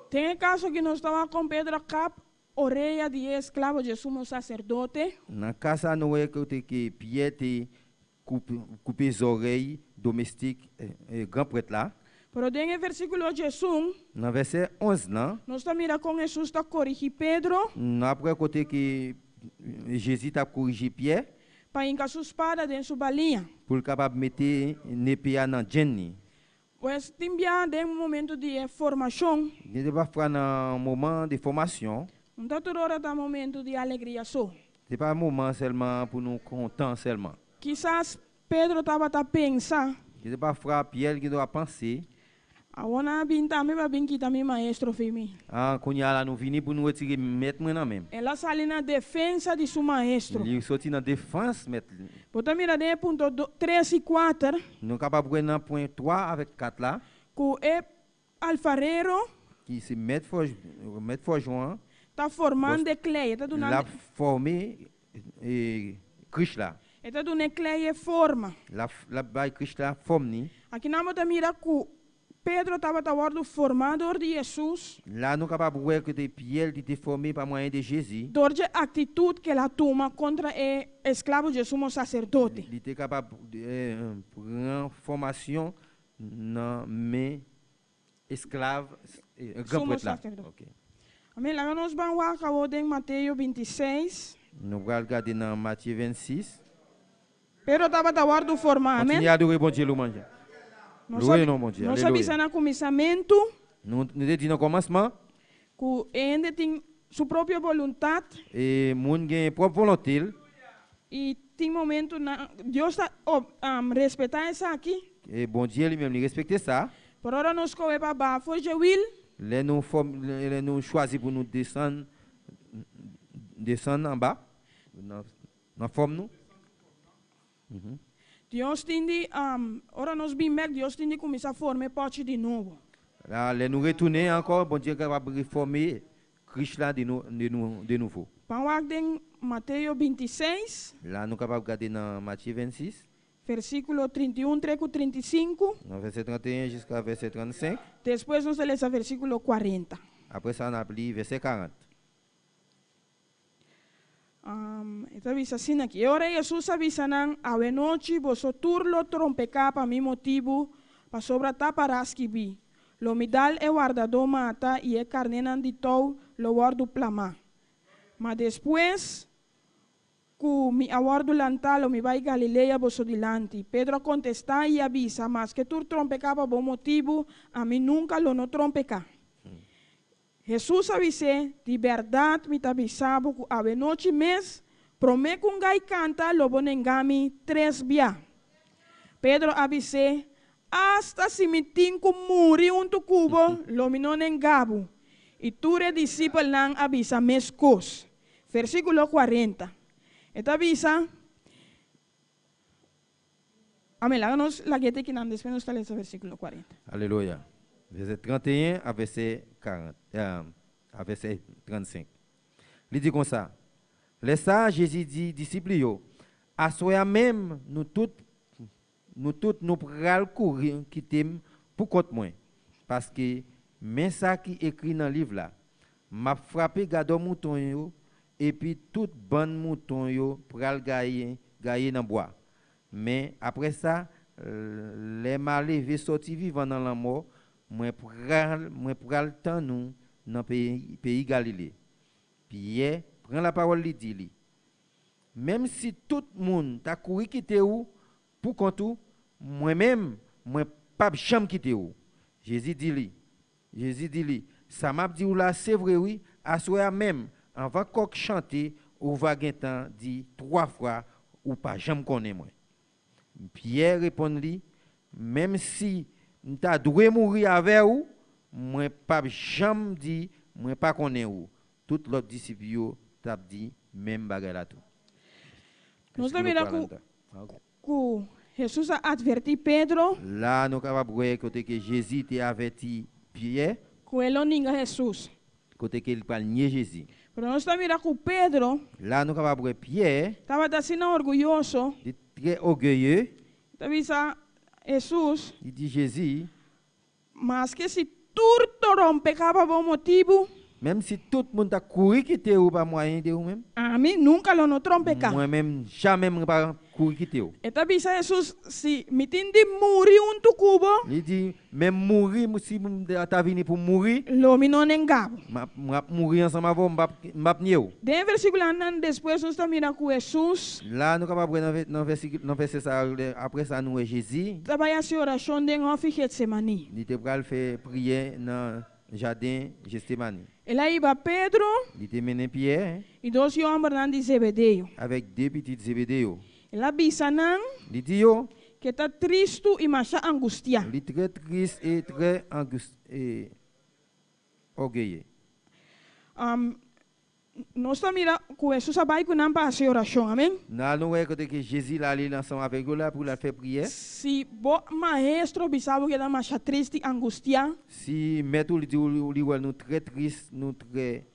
Tem caso que nós estamos com Pedro cap oreia de esclavo de sumo sacerdote. Nan ka sa, nou wè kote ke Pyè te koupe, koupe zòrèy domestik, eh, eh, granprèt la. Pero den el versículo diez y uno, nan vèsè onz lan, nós ta mira con Jesus ta corrigir Pedro, n ap wè kote ke Jezi t ap korije Pyè, para hincar su espada den su baliña, pou l kapab mete nepe a nan djenn li. Pues, tin bia den momentu di, eh, formacion. Gen de pafwa nan moman de fòmasyon. No ta tur ora ta momentu di alegria so. Se pa moman sèlman pou nou kontan sèlman. Quizás Pedro tabata pensa. Gen de pafwa Pyè gen dwa panse. Awor nan a bin tanbe pa bin kita mi maestro fi mi. Ah, kounye a la nou vini pou nou retire mèt mwen nan men m. El a sali nan defensa di su maestro. Li soti nan defans mèt li. Bo ta mira den punto do, tres y cuatro. Nou kapab wè nan pwen twa avèk kat la. Ku e alfarero. Ki se mèt fòj-, mèt fòjwon an. Ta formando e klè, e ta duna, l ap fòme, e, krich la. E ta duna e klè e forma. L ap, l ap bay krich la fòm ni. Aki nan bo ta mira ku Pedro tabata wordu formado di Jesus. La nou kapab wè ke te Pyè li te fòme pa mwayen de Jezi. Dor di aktitut ke el a tuma kontra e esklavu di sumo saserdote. Li, li te kapab, eh, pran fòmasyon nan men esklav, eh, granprèt la. Sumo sacerdote. Ok. Amén. Laga nos ban wak awor den Mateo veintiséis. Nou pral gade nan Matye vennsis. Pedro tabata wordu forma. Amén. Kontinye adore Bondye, lwanj. Louwe non Bondye. Nos a, alelouya, bisa nan kuminsamentu. Nou, nou te di nan kòmansman. Ku e hende tin su propio boluntat. E moun gen pwòp volonte l. I tin momentu nan, Dios ta, o, um, respeta esaki. E Bondye li menm li respekte sa. Pero ora nos kohe pa bafo dje wil. Lè nou fòm, lè, lè nou chwazi pou nou desann, desann anba, nan, nan fòm nou. Mhm. Dios tin di, um, ora nos bin bèk, Dios tin di kuminsa forme pòchi di novo. La, lè nou retounen ankò, Bondye kapab refòme krich la de, nou, de, nou, de nouvo. Pan wak den Mateyo vinte e seis, La, nou kapab gade nan Matye vennsis, versículo trinta y uno, trece y cinco. Nan vèsè trannteyen jiska vèsè trannsenk. Después nos lesa versículo cuarenta. Apre sa, n ap li vèsè karant. Um, e ta bisa asina ki, e ora Yesus a bisa nan, awe nochi boso tur lo trompeka pa mi motibu, pasobra ta para skibi, lo mi dal e wardado mata i e karnenan di tou lo wòrdu plama. Ma despues ku mi a wòrdu lanta lo mi bai Galilea boso dilanti. Pedro a kontesta i a bisa, maske tur trompeka pa bo motibu, ami nunka lo no trompeka. Hesus a bis'é, di bèrdat mi ta bisa bo ku awe nochi mes, promé ku un gai kanta lo bo nenga mi tres bia. Pedro a bis'é, asta si mi tin ku muri huntu ku bo, lo mi no nenga bo. I tur e disipelnan a bisa meskos. Versíkulo kuarenta. E ta bisa, Amén. La nos lage te ki nan despues nos ta lese versíkulo kuarenta. Alelouya. Vèsè tranteyen a vèsè karant, eh, a vèsè trannsenk. Li di konsa, lè sa a, Jezi di disip li yo, aswè a menm, nou tout, nou tout nou pral kouri kite m pou kont mwen, paske men sa ki ekri nan liv la, m ap frape gadò mouton yo, epi tout bann mouton yo pral gaye, gaye nan bwa. Men, apre sa, lè m a leve sòti vivan nan lanmò, mwen pral, mwen pral tann ou nan peyi, peyi Galile. Pyè pran lapawòl, li di li, menm si tout moun ta kouri kite ou pou kont ou, mwen menm, mwen p ap janm kite ou. Jezi di li, Jezi di li, sa m ap di w la se vre wi, aswè a menm, anvan kòk chante, ou va gentan di twa fwa ou pa janm konnen mwen. Pyè reponn li, menm si m ta dwe mouri avè w, mwen p ap janm di mwen pa konnen ou. Tout lòt disip yo t ap di menm bagay la tou. Nos ta mira ku, ku Jesus a adverti Pedro. La nou kapab wè kote ke Jezi te avèti Pyè. Ku el lo ninga Jesus. Kote ke li pral nye Jezi. Pero nos ta mira ku Pedro. La nou kapab wè Pyè. Tabata asina orguyoso. Li trè ògeye. Ta bisa Jesus. Li di Jezi. Maske si tur trompeka pa bo motibu. Menm si tout moun ta kouri kite ou pa mwayen de ou menm. Ami nunka lo no trompeka. Mwen menm, jamè mwen pa kouri kite ou. E ta bisa Jesus, si mi tin di muri huntu ku bo. Li di, menm mouri, si m ta vini pou mouri. Lo mi no nenga bo. M ap, m ap mouri ansanm avè w, m p ap, m p ap nye w. Den versíkulo nan despues nos ta mira ku Jesus. La nou kapab wè nan, nan, vèsi, nan vèsè sa, apre sa nou wè Jezi. Ta bay así oración den hofi Getsemani. Li te pral fè priyè nan jaden Jetsemani. El a iba Pedro. Li te mennen Pyè. Y dos hombre nan di Zebedeo. Avèk de pitit Zebede yo. El a bisa nan. Li di yo. Ke ta tristu y masha angustia. Li trè tris e trè angis, e ògeye. Um, Nos ta mira ku Jesus a bay ku nan pa así orasyon, amén. La nou wè kote ke Jezi la li ansanm avèk yo la pou l al fè priyè. Si bo maestro bisa bo ke ta masha tristi, angustia. Si mèt ou li di ou li wè nou trè tris, nou trè.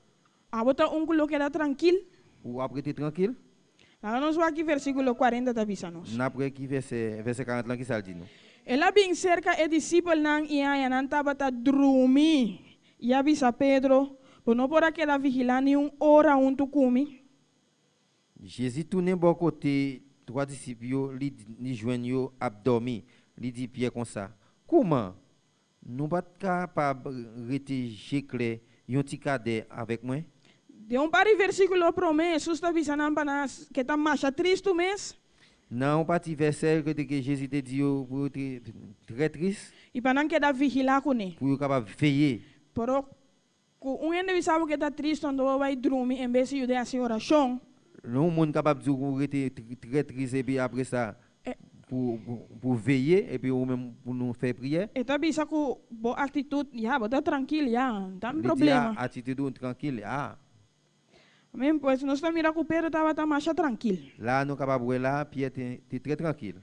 A bo ta un ku lo ke ta trankil. Ou ap rete trankil. La nos wè ki versíkulo kuarenta ta bisa nos. N ap wè ki vèsè, vèsè karant lan ki sa l di nou. El a bin serka e disipelnan i aya nan tabata drumi. I a bisa Pedro, bo no por a keda vigila ni un ora huntu ku mi. Jezi tounen bò kote twa disip yo, li, li jwenn yo ap dòmi. Li di Pyè konsa, kouman nou pa t kapab rete je klè yon ti kadè avèk mwen? Den un par di versíkulo promé, Jesus ta bisa nan pa nan ke ta masha tristu mes. Nan yon pati vèsè kote ke Jezi te di yo pou yo te trè tris. Y pa nan keda vigila ku ne. Pou yo kapab veye. Pero ku un hende bisa bo ke ta tristu anto bo bay drumi en bes de yu de así orasyon. Yon moun kapab di w ou rete tr- trè tris epi apre sa pou, pou, pou veye epi ou menm pou nou fè priyè. E ta bisa ku bo aktitid ya, bo ta trankil ya, n ta ni problema. Li di a atitid ou trankil a. Amén, pues nos ta mira ku Pedro tabata masha trankil. La nou kapab wè la Pyè te, te trè trankil.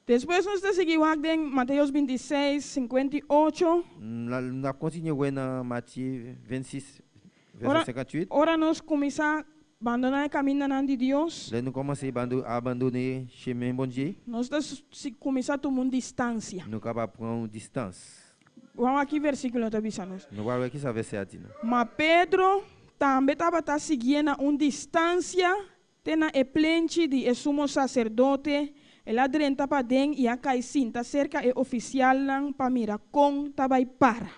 Después nos te sigui wak den Mateos veintiséis, cincuenta y ocho. Mm, la, n ap kontinye wè nan Matye vennsis, vèsè Ora, senkanntuit. Ora nos kumisa bandona e kaminda nan di Dios. Lè nou kòmanse bando-, abandone chemen Bondye, Nos te s-, si kumisa tuma un distancia. Nou kapab pran yon distans. Vamos aquí versículo te bisa nos. Nou pral wè kisa vèsè a di nou. Ma Pedro tambe tabata siguiendo un distancia te na e plenchi di e sumo sacerdote, el a drenta pa den i a kai sinta serka e ofisialnan pa mira kon ta bai para.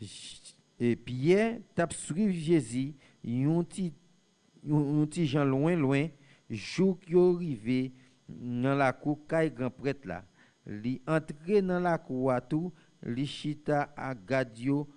J-, e Pyè t ap swiv Jezi yon ti, yon, yon ti jan lwen, lwen, jouk yo rive nan lakou kay gran prèt la. Li antre nan lakou a tou, li chita ak gad yo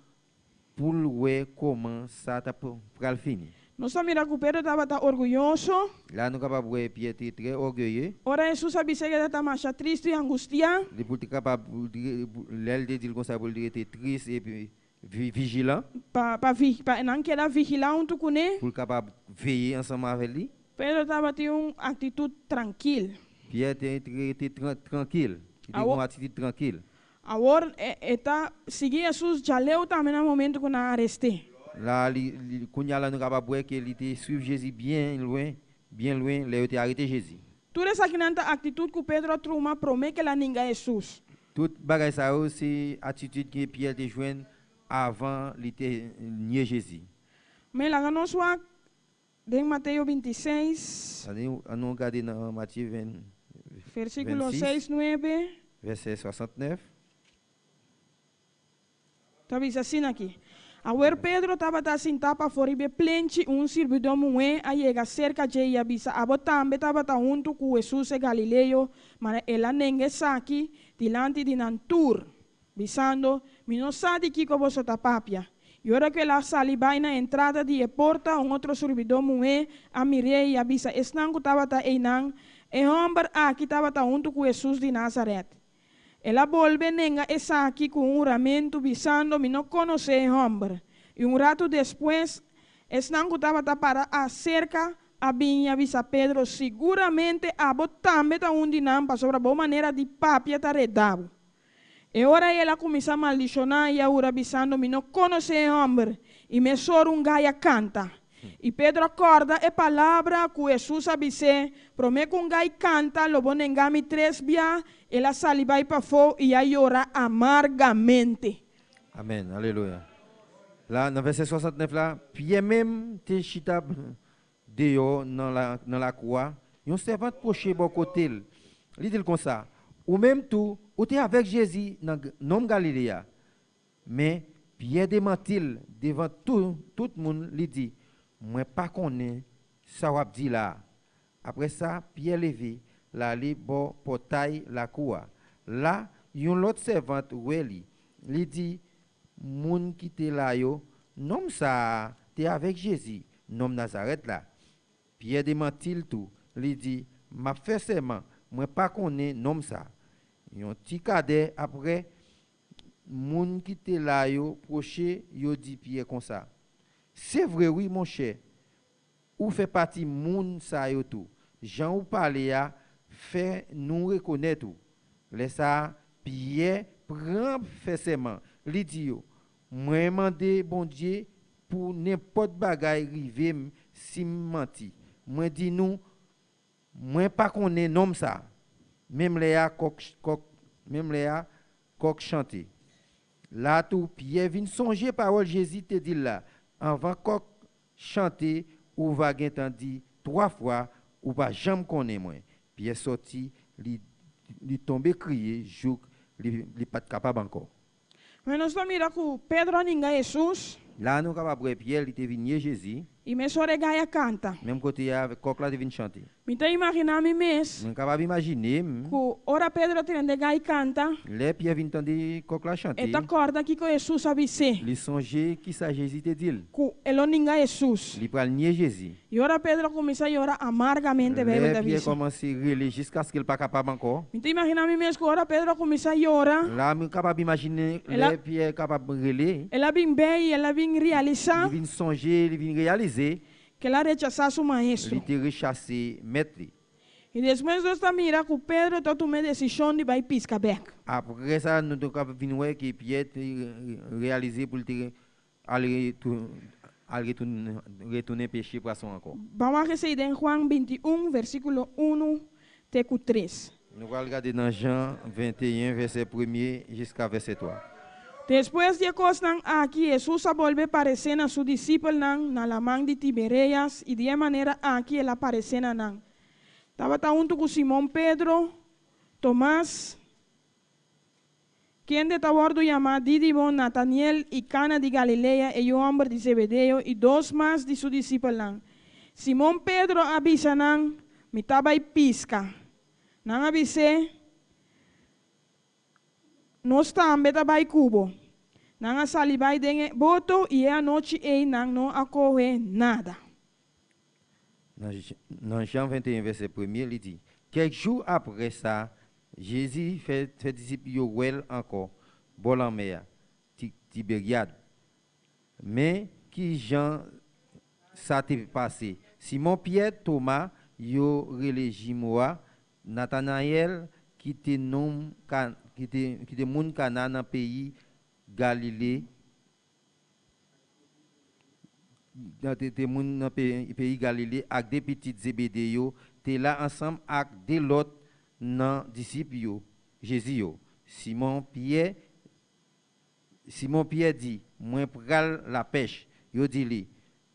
pou l wè kòman sa t ap pral fini. Nos a mira ku Pedro tabata orgulloso. La nou kapab wè Pyè te trè ògeye. Ora Jesús a bisa ke ta masha triste y angustiá. Li pou te kapab, pou l te, pou, lè l te di l konsa pou l te rete tris epi vi-, vijilan. Pa, pa vi-, pa nan keda vigila huntu kuné. Pou l kapab veye ansanm avè li. Pedro tabata un actitud tranquil. Pyè te, te rete tran-, trankil. Li te Awo- gen yon atitid trankil. Awor, e, e ta sigi Jesús, dja leu tambe nan momentu ku nan areste. La, li, li, kounye a la, nou kapab wè ke li te swiv Jezi byen lwen, byen lwen, lè yo te arete Jezi. Tudo esa ki nan ta actitud ku Pedro truma promé ke la ninga Jesús. Tout bagay sa yo, se atitid ke Pyè te jwenn avan li te nye Jezi. Men la, kan nos wak den Mateo veintiséis, Ann nou, ann nou gade nan Matye ven-, versículo vennsis, seis, nueve. Vèsè swasantnèf. Ta bisa asina aki. Awer Pedro tabata sintá pafó riba e plenchi, un sirbidó muhé a yega serka dje i a bisa, abo tambe tabata huntu ku Jesús e Galileo, ma el a nenga esaki dilanti di nan tur, bisando, mi no sa di kiko boso ta papia. I ora ku el a sali bai na entrada di e porta, un otro sirbidó muhé a mir'é i a bisa esnan ku tabata einan, e hòmber aki tabata huntu ku Jesús di Nazaret. El a bolbe nenga esaki ku un huramentu, bisando, mi no konosé e hòmber. I un ratu despues, esnan ku tabata para aserka a bin i a bisa Pedro, siguramente abo tambe ta un di nan, pasobra bo manera di papia ta reda bo. E ora ei el a kuminsá maldishoná i a hura bisando, mi no konosé e hòmber, i mesora un gai a kanta. I Pedro a kòrda e palabra ku Jesús a bis'é, promé ku un gai kanta lo bo nenga mi tres bia, el a sali bai pafó i a yora amargamente. Amèn, aleluya. La, nan vèsè swasantnèf la, Pyè menm te chita deyò nan la, nan lakou a, yon sèvant pwoche bò kote l. Li di l konsa, ou menm tou, ou te avèk Jezi, nan g-, nonm Galile a. Men Pyè demanti l devan tou, tout moun, li di, mwen pa konnen sa w ap di la a. Apre sa, Pyè leve, l ale bò pòtay lakou a. La, yon lòt sèvant wè li. Li di moun ki te la yo, nonm sa a te avèk Jezi, nonm Nazarèt la. Pyè demanti l tou. Li di, m ap fè sèman, mwen pa konnen nonm sa. Yon ti kadè apre, moun ki te la yo pwoche, yo di Pyè konsa, se vre wi, monchè, ou fè pati moun sa yo tou. Jan ou pale a fè nou rekonèt ou. Lè sa a, Pyè pran fè sèman. Li di yo, mwen mande Bondye pou nenpòt bagay rive m si m manti. Mwen di nou, mwen pa konnen nonm sa. Menm lè a kòk, kòk, menm lè a kòk chante. La tou, Pyè vin sonje pawòl Jezi te di l la, anvan kòk chante, ou va gentan di twa fwa, ou pa janm konnen mwen. Pyè sòti, li, li tonbe kriye jouk li, li pa t kapab ankò. Mas nós vamos mirar que Pedro aninga Jesus. La nou kapab wè Pyè, li te vin ye Jezi. E mesora e gaya kanta. Menm kote a, kòk la te vin chante. Mi ta imaginar mi mes. Mwen kapab imajine m. Ku ora Pedro tende gaya kanta. Lè Pyè vin tande kòk la chante. E ta korda kiko Jesus a bis'é. Li sonje kisa Jezi te di l. Ku el o ninga Jesus. Li pral nye Jezi. E ora Pedro kumisa yora amargamente, Bíblia ta bisa. Lè Pyè kòmanse rele jiskaske l pa kapab ankò. Mi ta imaginar mi mes ku ora Pedro kumisa yora. La mi kapab imajine lè Pyè kapab rele. El a bin bei, el a bin realizar. Li vin sonje, li vin reyalize. Que el a rechazar su maestro. Li te rechase mèt li. I despues nos ta mira ku Pedro ta tuma e desishon di bai piska bèk. Apre sa, nou te ka vin wè ke Pyè te reyalize pou l te al, retou, al retoun, retounen peche pwason ankò. Ban wak esei den Juan ventiun, versículo uno te ku tres. Nou pral gade nan Jan venteyen, vèsè premye jiska vèsè twa. Despues di e kos nan aki, Hesus a bolbe parese nan su disipel nan, na laman di Tibereyas, i di e manera aki el a parese na nan. Tabata huntu ku Simon Pedro, Tomas, kende ta wordu yama Didimo, Nataniel, i Kana di Galileya, e yu homber di Zebedeyo, i dos mas di su disipel nan. Simon Pedro a bisa nan, mi ta bai piska. Nan a bise, nos tambe ta bai ku bo. Nan a sali bai den e boto, i e anochi ei nan no a kohe nada. Nan Jan venteyen, vèsè premye, li di, kèk jou apre sa, Jezi fè, fè disip yo wè l ankò bò lanmè a, Ti, Tiberyad. Men ki jan sa te pase. Simon Pyè, Toma, yo rele Jimo a, Natanayèl, ki te nonm Ka, ki te, ki te moun Kana nan peyi Galile, nan te, te moun nan peyi, peyi Galile, ak de pitit Zebede yo, te la ansanm ak de lòt nan disip yo, Jezi yo. Simon Pyè, Simon Pyè di, mwen pral lapèch. Yo di li,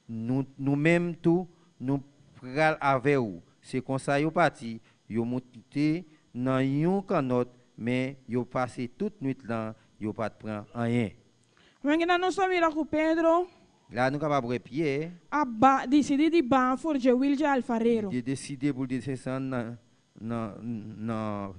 nou, nou menm tou, nou pral avè ou. Se konsa yo pati, yo moute nan yon kannòt, men yo pase tout nwit lan, yo pa t pran anyen. Mwen gen nan nou sòmi la ku Pedro. La nou kapab wè Pyè. A ba, disidi di ba furje wilje alfarero. Li te deside pou l desann nan, nan, nan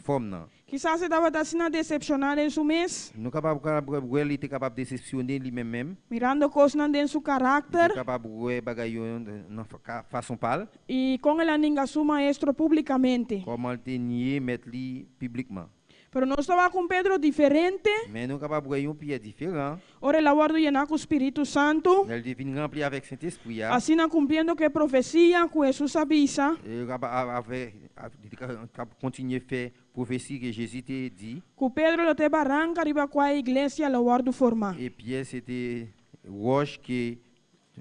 fòm nan. Kisa se ta va ta si nan desepsyonan den sou mes? Nou kapab, kapab wè li te kapab desepsyone li menm menm. Mirando kos nan den sou karakter. Li te kapab wè bagay yo nan fa, ka, fason pa l. I con el aninga su maestro públicamente. Kòman l te nye mèt li piblikman. Pero nos ta va con Pedro diferente. Men nou kapab wè yon Pyè diferan. Ora el a wòrdu yená ku Spiritu Santu. Lè l te vin ranpli avèk Sentespri a. Asina kumpliendo ku e profesia ku Hesus a bisa. E a, a, avè, a, li te ka, ka kontinye fè pwofesi ke Jezi te di. Ku Pedro lo te baranka riba kua e iglesia lo wòrdu formá. E Pyè se te wòch ke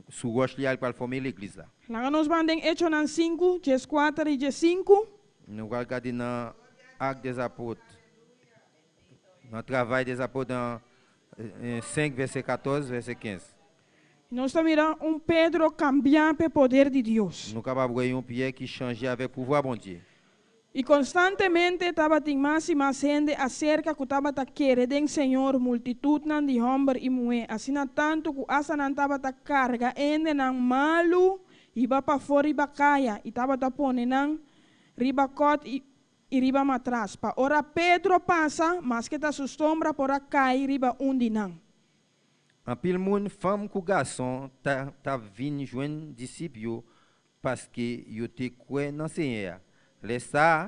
sou wòch li a, li pral fòme legliz la. Laga nos ban den Echonan sinku, dies kuater i dies sinku. Nou pral gade nan Actes des Apôtres, nan Travay dè Apot, nan, eh, senk, vèsè katòz, vèsè kenz. Nos ta mira un Pedro cambiá pe poder di Dios. Nou kapab wè yon Pyè ki chanje avèk pouvwa Bondye. I konstantemente tabatin mas i mas hende aserka ku tabata kere den Señor, multitutnan di hòmber i muhé, asina tantu ku asta nan tabata karga e hendenan malu, hiba pafó riba kaya, i tabata pone nan riba kòt i, i riba matras, pa ora Pedro pasa, maske ta su sombra por a kai riba un di nan. Anpil moun, fanm kou gason, ta, ta vin jwenn disip yo, paske yo te kwè nan Senyè a. Lè sa a,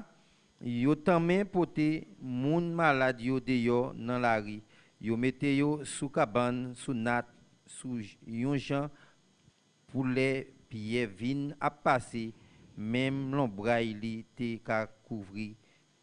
yo tanmen pote moun malad yo deyò nan lari, yo mete yo sou kabann, sou nat, sou yon jan pou lè Pyè vin ap pase, menm lonbray li te ka kouvri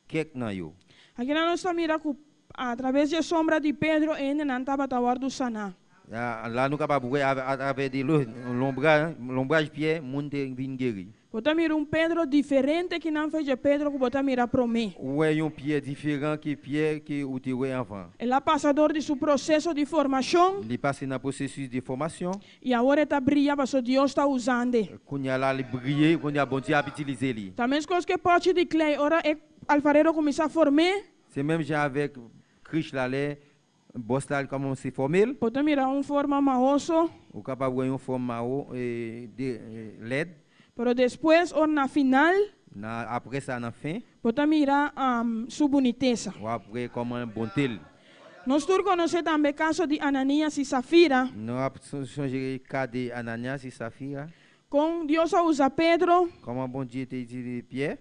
kèk nan yo. Akina nos ta mira ku através de sombra di Pedro e hendenan tabata wòrdu saná. La, la nou kapab wè atravè de lonbraj, lonbraj Pyè, moun te vin geri. Bo ta mira un Pedro diferente ki nan fè de Pedro ku bo ta mira promé. Ou wè yon Pyè diferan ke Pyè ke ou te wè anvan. El a pasa dor di su proseso di formashon. Li pase nan pwosesis de fòmasyon. I awor e ta briya paso Dios ta uzande. Kounye a la li briye, kounye a Bondye ap itilize li. Ta meskos ke pochi di klei ora e alfarero kuminsá formé. Se menm jan avèk krich la lè bòs la li kòmanse fòme l. Bo ta mira un forma mawoso. Ou kapab wè yon fòm mawo, e, de, e, lèd. Pero despues ora na final. Na, apre sa nan fen. Bo ta mira, um, su bunitesa. W ap wè kòman bonte l. Nos tur konosé tambe kaso di Ananias i Safira. Nou ap sonje ka de Ananias i Safira. Kon Dios a uza Pedro. Kòman Bondye te itilize Pyè.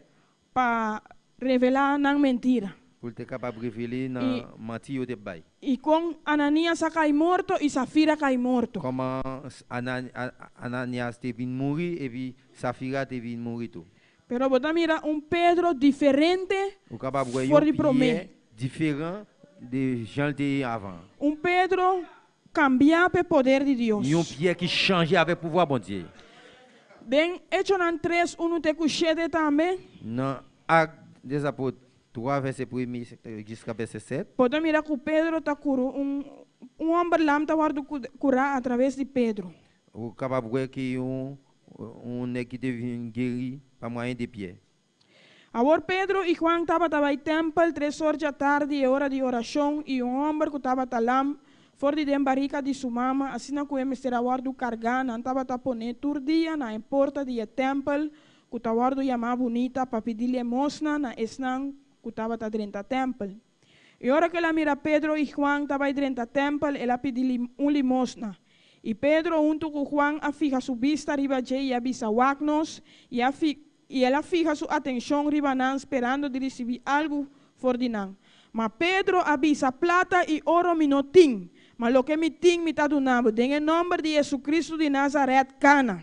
Pa revelá nan mentira. Pou l te kapab revele nan manti yo te bay. I kon Ananias a kai morto i Safira kai morto. Kòman Ananias te vin mouri epi Safira te vin mouri tou. Pero bo ta mira un Pedro diferente. Ou kapab wè For yon di promé. Pyè diferan de jan l te ye avan. Un Pedro cambiado pe poder de Dios. Yon Pyè ki chanje avèk pouvwa Bondye. Den Echonan tres, unu te kushete tambe. Nan Ak dèzapot twa vèsè premye jiska vèsè sèt. Bo ta mira ku Pedro ta kuru un, un hombre lam ta wardu ku- kura a través di Pedro. Ou kapab wè ke yon yon nèg ki te vin geri pa mwayen de Pyè. Awor Pedro i Juan tabata bai tempel tres or dya tardi e ora di orashon, i un homber ku tabata lam for di den barika di su mama, asina ku e mester a wardu kargá, nan tabata poné tur dia na e porta di e tempel ku ta wardu yamá bunita pa pidi limosna na esnan ku tabata drenta tempel. I ora ku el a mira Pedro i Juan ta bai drenta tempel, el a pidi li- un limosna. I Pedro huntu ku Juan a fiha su bista riba dje i a bisa: Wak nos, i a fi- i el a fiha su atenshon riba nan, sperando di risibí algu for di nan. Ma Pedro a bisa: Plata i oro mi no tin, ma loke mi tin mi ta duna bo. Den e nomber di Hesukristu di Nazaret, kana.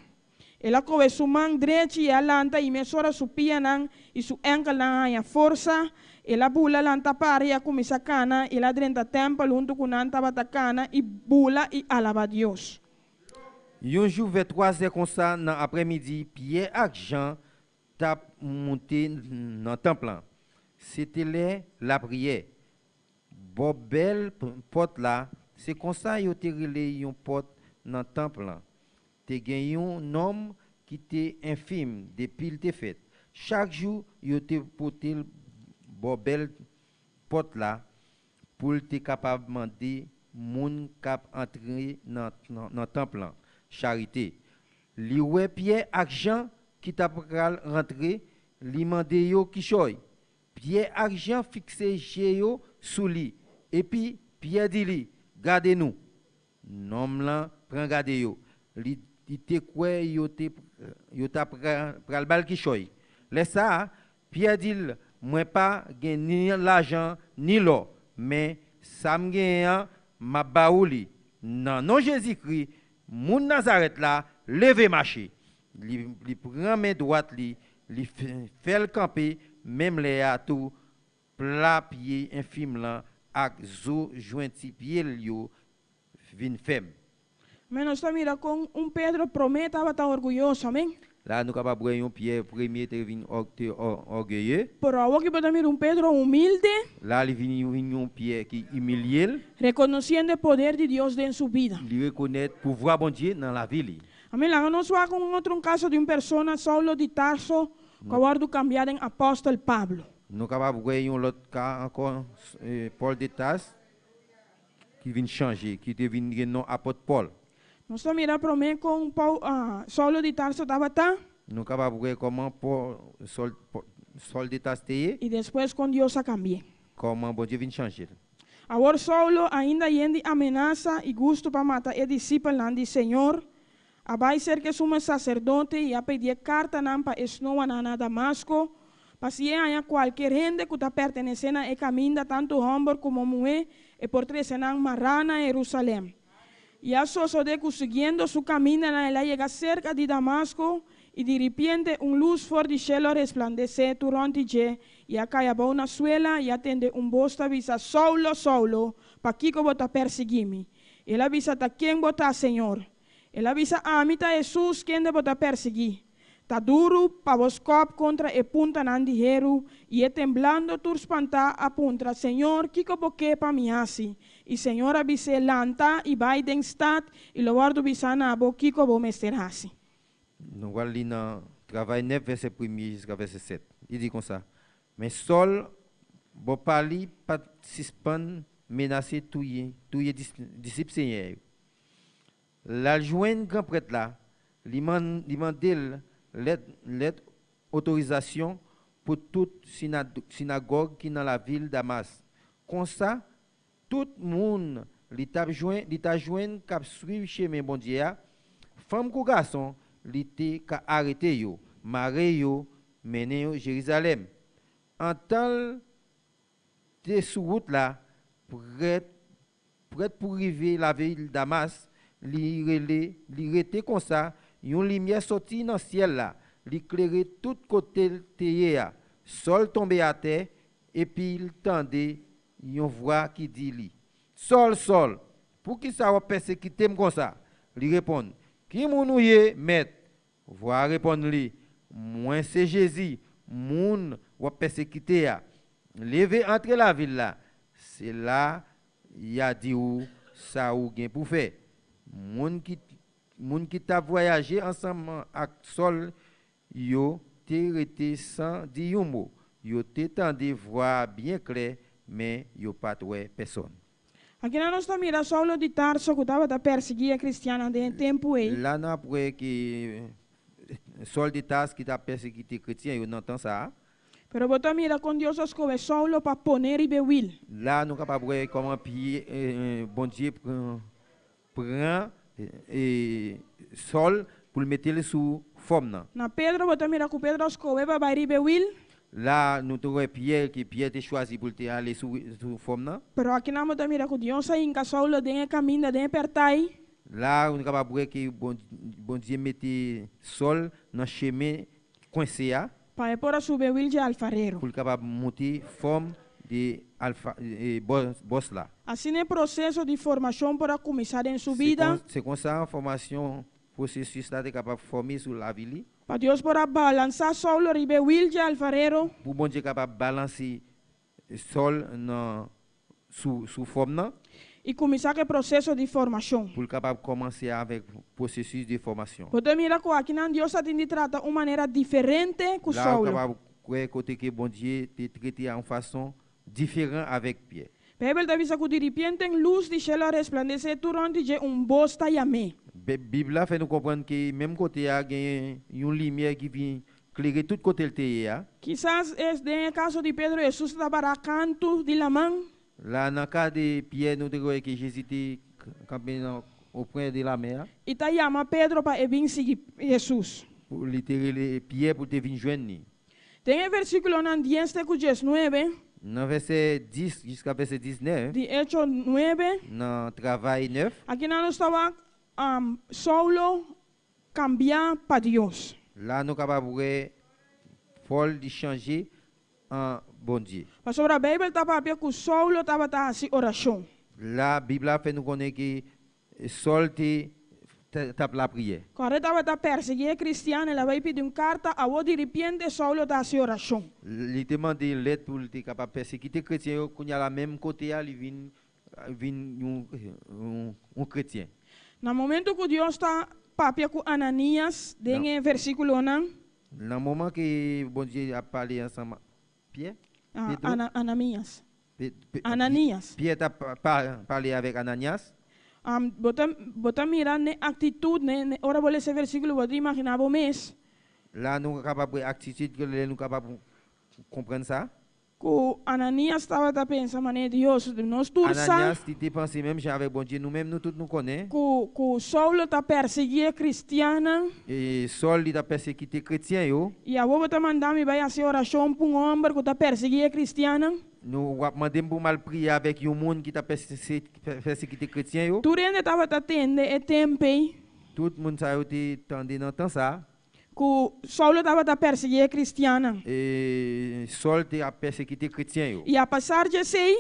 El a kohe su man drechi i a lanta, i mesora su pianan i su enkelnan a haña forsa. El a bula lanta para i a kuminsá kana. El a drenta tempel huntu ku nan tabata kana i bula i alaba Dios. Yon jou vè twazè konsa nan aprèmidi, Pyè ak Jan t ap monte nan tanp lan. Se te lè lapriyè. Bò bèl pòt la, se konsa yo te rele yon pòt nan tanp lan, te gen yon nonm ki te enfim depi l te fèt. Chak jou, yo te pote l bò bèl pòt la pou l te kapab mande moun k ap antre nan, nan, nan tanp lan charite. Li wè Pyè ak Jan ki t ap pral rantre, li mande yo kichòy. Pyè ak Jan fikse je yo sou li, epi Pyè di li: Gade nou. Nonm lan pran gade yo. Li, li te kwè yo, te, yo t ap pra- pral ba l kichòy. Lè sa a, Pyè di l: Mwen pa gen ni lajan ni lò, men sa m genyen an, m ap ba ou li. Nan non Jezikri, moun Nazarèt la, leve mache. Li, li pran men dwat li, li fè, fè l kanpe, menm lè a tou, pla pye enfim lan ak zo jwenti pye l yo vin fèm. Men nos ta mira kon un Pedro promé tabata orguyoso, amén. La nou kapab wè yon Pyè premye te vin òg- te ò- ògeye. Pero awor ki bo ta mira un Pedro humilde, La li vin, vin yon Pyè ki imilye l. Reconociendo el poder de Dios en su vida. Li rekonèt pouvwa Bondye nan lavi li. Amén. Laga nos wak un otro un caso de un persona, Saulo de Tarso, ku a wardu kambiá den apòstol Pablo. Nou kapab wè yon lòt ka ankò, eh, Pòl de Tas, ki vin chanje, ki te vin gen non apòt Pòl. Nos ta mira promé kon Pau- ah, Saulo de Tarso tabata, Nou kapab wè kòman Pòl, Sòl, Pò- Sòl de Tas te ye, i despues kon Dios a kambié. Kòman Bondye vin chanje l. Awor Saulo, ainda yen di amenasa i gustu pa mata e disipelnan di Señor, a bai serka e sumo saserdote i a pidi e kartanan pa e snoanan na Damasko, pa si e haña kualkier hende ku ta pertenesé na e kaminda, tantu hòmber komo muhé, e por trese nan mará na Herusalèm. I a sosodé ku siguiendo su kamindanan el a yega serka di Damasko, i diripiente un lus for di shelu a resplandesé tur rònti dje, i a kai abou na suela, i a tende un bos ta bisa: Saulo, Saulo, pakiko bo ta persiguí mi? El a bisa: Ta ken bo ta, Señor? El a bisa: Ami ta Hesus, kende bo ta persiguí. Ta duru pa bo skòp kontra e puntanan di heru, i e temblando tur spantá a puntra: Señor, kiko bo ke pa mi hasi? I Señor a bis'é: Lanta i bai den stat, i lo wòrdu bisa na bo kiko bo mester hasi. Nou pral li nan Travay nèf, vèsè premye jiska vèsè sèt. Li di konsa: Men Sòl, bò pa li, pa t sispann menase touye, touye dis- disip Senyè yo. L al jwenn gran prèt la, li, man, li mande l lèt, lèt otorizasyon pou tout sina- sinagòg ki nan lavil Damas. Konsa, tout moun li t ap jwenn, li ta jwenn k ap swiv chemen Bondye a, fanm kou gason, li te ka arete yo, mare yo, mennen yo Jerizalèm. Antan l te sou wout la, prèt, prèt pou rive lavil Damas, li rele, li rete konsa, yon limyè soti nan syèl la, li klere tout kote l te ye a. Sòl tonbe atè, epi l tande yon vwa ki di li, "Sòl, Sòl, poukisa w ap pèsekite m konsa?" Li reponn, "Ki moun ou ye, Mèt?" Vwa a reponn li, "Mwen se Jezi, moun w ap pèsekite a. Leve antre lavil la, se la y a di w sa ou gen pou fè." Moun ki, moun ki t ap vwayaje ansanm ak Sòl yo te rete san di yon mo. Yo te tande vwa a byen klè, men yo pa t wè pèsòn. Aquí nós mira Saulo de Tarso que estaba a perseguir a cristiana de tempo aí. La n ap wè ke Sòl de Tas ki t ap pèsekite kretyen yo nan tan sa a. Pero bota mira con Dios escoge Saulo para poner riba wil. La nou kapab wè kòman Pye, eh, Bondye pran, pran, eh, Sòl pou l mete l sou fòm nan. Na Pedro bota mira ku Pedro escoge para bai riba wil. La nou te wè Pyè, ke Pyè te chwazi pou l te ale sou, sou fòm nan. Pero aquí nós mira ku Dios a hinca Saulo den e kaminda, den e pèrtay. La nou kapab wè ke Bon-, Bondye mete Sòl nan chemen kwense a. Para e por a sube wil de alfarero. Pou l kapab monte fòm de alfa, eh, bòs, bòs la. Asina e proseso de formasion por a kuminsá den su vida. Se kon, se konsa fòmasyon, pwosesis la te kapab fòme sou lavi li. Pa Dios por a balansá Saulo riba e wil de alfarero. Pou Bondye kapab balanse Sòl nan sou, sou fòm nan. I kuminsá ku e proseso de formasion. Pou l kapab kòmanse avèk pwosesis de fòmasyon. Bota mira ku akinan Dios a tende trata un manera diferente ku Saulo. La ou kapab kwè kote ke Bondye te trete a yon fason diferan avèk Pyè. Bíblia ta bisa ku de repente un luz de cielo a resplandece turonde dje un bos ta yam'é. Be-, Bib la fè nou konprann ke menm kote a gen yon limyè ki vin klere tout kote l te ye a. Quizás es den el caso de Pedro, Jesús ta pará kantu de la man. La, nan ka de Pyè, nou te wè ke Jezi te k-, kanpe nan, opre de lamè a. I ta yama Pedro pa e vin sigi Jesús. Pou li te rele Pyè pou te vin jwenn li. Den e versíkulo nan diez te ku diesinueve. Nan vèsè dis jiska vèsè diznèf. De Hecho nueve. Nan Travay nèf. Akinan nos ta wè, um, Saulo kambia pa Dios. La nou kapab wè Pòl li chanje an Bondye. Pasobra Bíblia ta papia ku Saulo tabata hasi orasion. La Bib la fè nou konnen ke Sòl te, te, t ap lapriyè. Kuando e tabata persiguir e kristiano, el a bai pidi un karta, awor de repente Saulo ta hasi orasion. Li te mande lèt pou li te kapab pèsekite kretyen yo, kounye a la menm kote a li vin, vin yon, yon, yon kretyen. Na momentu ku Dios ta papia ku Ananias, den e versíkulo nan. Nan moman ke Bondye ap pale ansanm Pyè? Ah, Pedro? Ana-, Ananias. Pe-, pe-, Ananias. Pyè t ap pa, pa, pale avèk Ananias. Am, bota, bota mira ne aktitid, ne, ne, ora bo lese versíkulo, bo ta imajina bo mes. La nou kapab wè aktitid ke lè nou kapab konprann sa. Ku Ananias tabata pensa, mane Dios, nos tur sa. Ananias li te panse menm jan avèk Bondye, nou menm nou tout nou konnen. Ku, ku Saulo ta persiguir e kristiana. E Sòl li t ap pèsekite kretyen yo. I awor bo ta manda mi bai hasi orasion pa un hombre ku ta persiguir e kristiana. Nou, w ap mande m pou m al priye avèk yon moun ki t ap pèse-, pè-, pèsekite kretyen yo. Tur hende tabata tende e tempu ei. Tout moun sa yo te tande nan tan sa. Ku Saulo tabata persiguir e kristiana. E Sòl te ap pèsekite kretyen yo. I apesar de esei,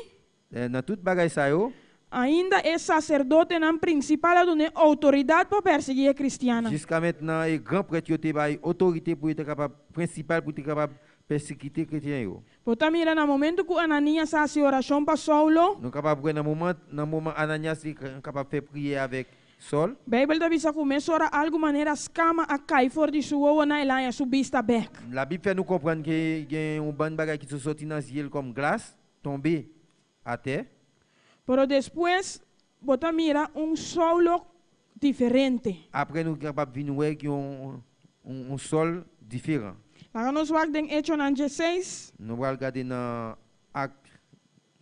eh, nan tout bagay sa yo, ainda e saserdotenan prinsipal a duna e outoridat pa persiguir e kristiana. Jiska mentnan, e gran prèt yo te bay otorite pou yo te kapab, prensipal pou te kapab pèsekite kretyen yo. Bo ta mira na momentu ku Ananias hasi orasion pa Saulo. Nou kapab wè nan moman, nan moman Ananias li ka-, kapab fè priyè avèk Sòl. Bíblia ta bisa ku mesora algu manera skama a kai for di su wowonan, el a haña su bista bèk. Labib fè nou konprann ke gen yon bann bagay ki sot soti nan zye l kòm glas tonbe atè. Pero despues, bo ta mira un Saulo diferente. Apre nou kapab vin wè gen yon, yon, yon Sòl diferan. Laga nos wak den Echonan dieciséis. Nou pral gade nan Ak,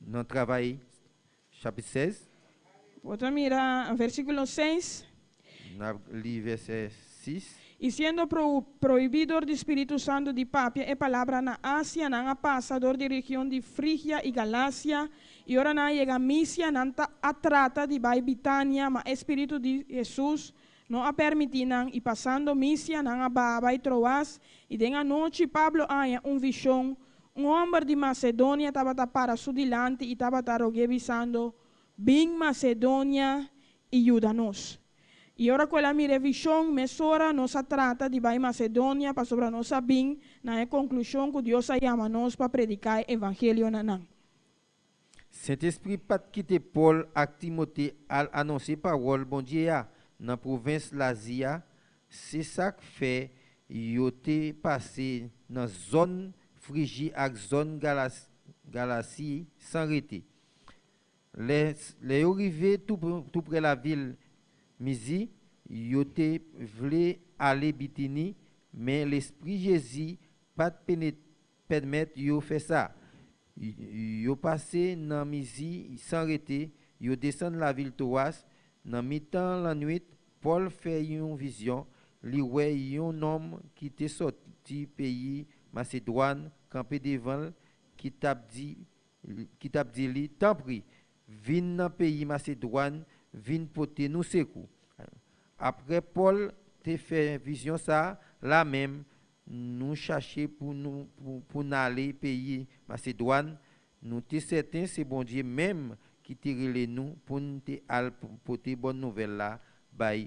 nan Travay chapit sèz. Bo ta mira versíkulo seis. N ap li vèsè sis. Y siendo pro-, prohibido di Spiritu Santu di papia e palabra na Asia, nan a pasa dor di region di Frigia y Galacia, y ora nan a yega Misia, nan ta a trata di bai Bitania, ma e Spiritu di Hesus No ha permití nan, y pasando Misia, nan a baha bai Troas, y den anochi Pablo a haña un vishon, un hòmber di Masedonia tabata para su dilanti y tabata rog'é bisando, bin Masedonia y yuda nos. Y ora ku el a mira e vishon, mesora nos a trata di bai Masedonia, pasobra nos a bin nan e konklushon ku Dios a yama nos pa prediká e evangelio na nan. Sentespri pa t kite Pòl ak Timote al anonse pawòl Bondye a nan pwovens Lazi a, se sa k fè yo te pase nan zòn Friji ak zòn Galasi san rete. Lè, lè yo rive tou, tou prè lavil Mizi, yo te vle ale Bitini, men Lespri Jezi pa t pèmèt yo fè sa. Yo pase nan Mizi san rete, yo desann lavil Twowas. Nan mitan lannwit, Pòl fè yon vizyon. Li wè yon nonm ki te sòti peyi Masedwàn kanpe devan l, ki t ap di, ki t ap di li, tanpri, vin nan peyi Masedwàn, vin pote nou sekou. Apre Pòl te fè vizyon sa a, lamenm, nou chache pou nou pou, pou n ale peyi Masedwàn, nou te sèten se Bondye menm ki te rele nou pou n te al pote bòn nouvèl la bay,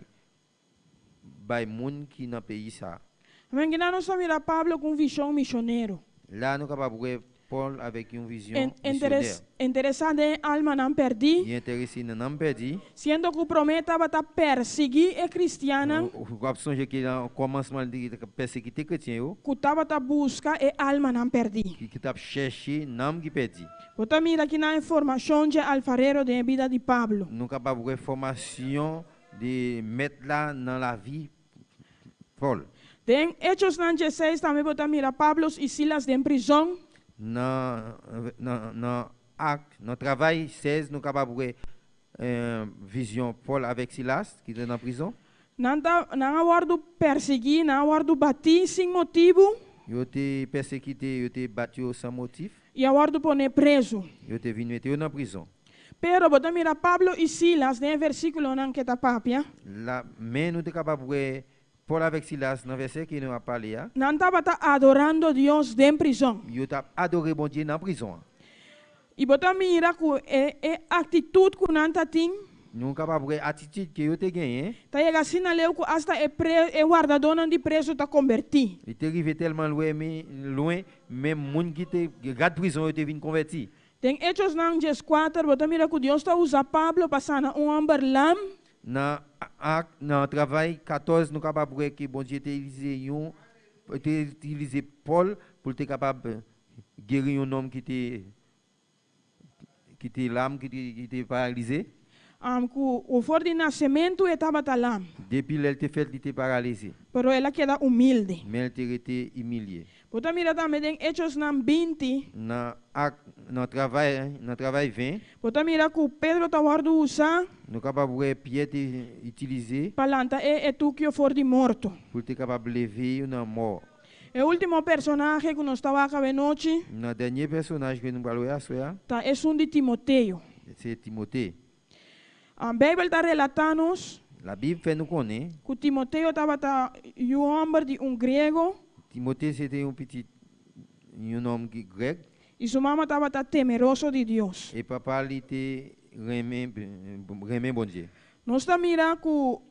bay moun ki nan peyi sa a. Amèn. Kina nos a mira Pablo ku un vishon misionero. La nou kapab wè Pòl avèk yon vizyon misyonè. Enteresá den almanan pèdi. Li enterese nan nanm pèdi. Siendo ku promé tabata pèsigí e kristiannan. W ap sonje ke nan kòmansman li te pèsekite kretyen yo. Ku tabata buska e almanan pèdi. Ki, ki t ap chèche nanm ki pèdi. Bo ta mira kina e fòmashon dje alfarero den e bida di Pablo. Nou kapab wè fòmasyon de mèt la nan lavi Pòl. Den Echosnan dje seis tanbe bo ta mira Pablo y Silas den prizon. Nan, nan, nan Ak, nan Travay sèz, nou kapab wè eh, vizyon Pòl avèk Silas ki te nan prizon. Nan ta, nan a wòrdu pèsigí, nan a wòrdu batí sin motibu. Yo te pèsekite, yo te bat yo san motif. I a wòrdu poné prezu. Yo te vin mete yo nan prizon. Pero bo ta mira Pablo y Silas den e versíkulonan ke ta papia. La, men nou te kapab wè Pòl avèk Silas nan vèsè ke nou ap pale a. Nan tabata adorando Dios den prizon. Yo t ap adore Bondye nan prizon an. Y bo ta mira ku e, e aktitid ku nan ta tin. Nou kapab wè atitid ke yo te genyen. Ta yega así nan leu ku asta e, pre, e wardadónan di prezu ta konbèti. Li te rive tèlman lwen, men, lwen, menm moun ki te gad prizon yo te vin konvèti. Den Echosnan djeskuater bo ta mira ku Dios ta uza Pablo pa sana un hòmber lam. Nan, a, nan Travay katòz, nou kapab wè ke Bondye te itilize yon, te itilize Pòl pou l te kapab geri yon nonm ki te, ki te lam, ki te, ki te paralize. Um, ku o for di nasementu e tabata lam. Depi lè l te fèt, li te paralize. Pero el a keda humilde. Men l te rete imilye. Bo ta mira tanbe den Echosnan binti. Nan Ak, nan Travay, nan Travay ven. Bo ta mira ku Pedro ta wòrdu usa. Nou kapab wè Pyè te itilize. Pa lanta e, e tuki o for di morto. Pou l te kapab leve yo nan mò. E último personaje ku nos ta wak awe nochi. Nan dènye pèsonaj ke nou pral wè aswè a. Ta esun di Timoteo. Se Timote. Ah, Beibel ta relata nos. Labib fè nou konnen. Ku Timoteo tabata yu hòmber di un griego. Timote se te yon pitit, yon nonm ki grèk. Y su mamá tabata temeroso di Dios. E papa li te renmen, renmen Bondye. Nos ta mira ku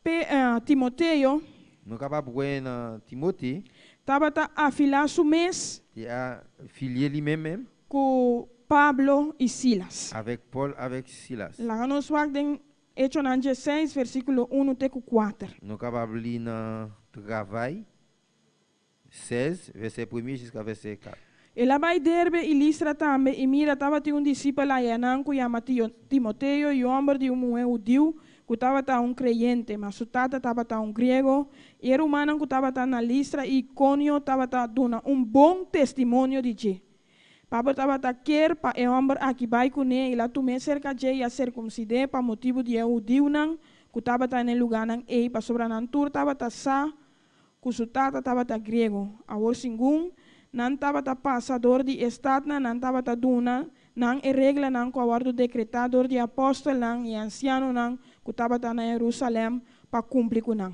Pe, eh, Timoteo. Nou kapab wè nan Timote. Tabata afilá su mes. Te afilye li menm menm. Ku Pablo y Silas. Avèk Pòl, avèk Silas. La nos wak den Echonan djesseis, versíkulo unu te ku kuater. Nou kapab li nan Travay sèz, vèsè premye jiska vèsè kat. El a bai Derbe y Listra tambe, y mira, tabata un disipel ayanan ku yama Tio-, Timoteo, y hòmber di un muhé hudiu, ku tabata un kreyente, ma su tata tabata un griego, y e rumannan ku tabata na Listra y Ikonio tabata duna un bon testimonio di dje. Pablo tabata kier pa e hòmber aki bai kuné, el a tumé serka dje y a serkumsidé pa motibu di e hudiunan ku tabata na e lugánan ei, pasobra nan tur tabata sa, ku su tata tabata griego. Awor singun nan tabata pasa dor di e statnan, nan tabata duna nan e reglanan ku a wòrdu dekretá dor di apòstolnan y ansianonan ku tabata na Jerusalèm, akonpli kounye a.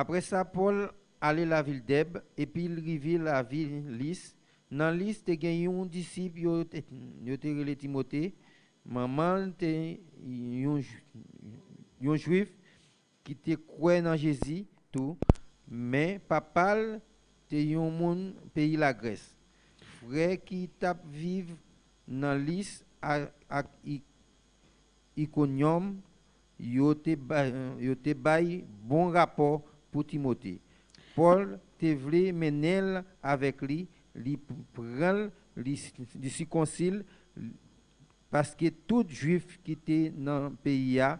Apre sa, Pòl ale lavil Dèb, epi l rive lavil Lis. Nan Lis, te gen yon disip yo te, yo te rele Timote. Manman l te yon, yon Jwif ki te kwè nan Jezi tou, men papa l te yon moun peyi Lagrès. Frè ki t ap viv nan Lis ak Ikonyòm, yo te bay, yo te bay bon rapò pou Timote. Pòl te vle mennen l avèk li, li pran l, li, li sikonsi l, paske tout Jwif ki te nan peyi a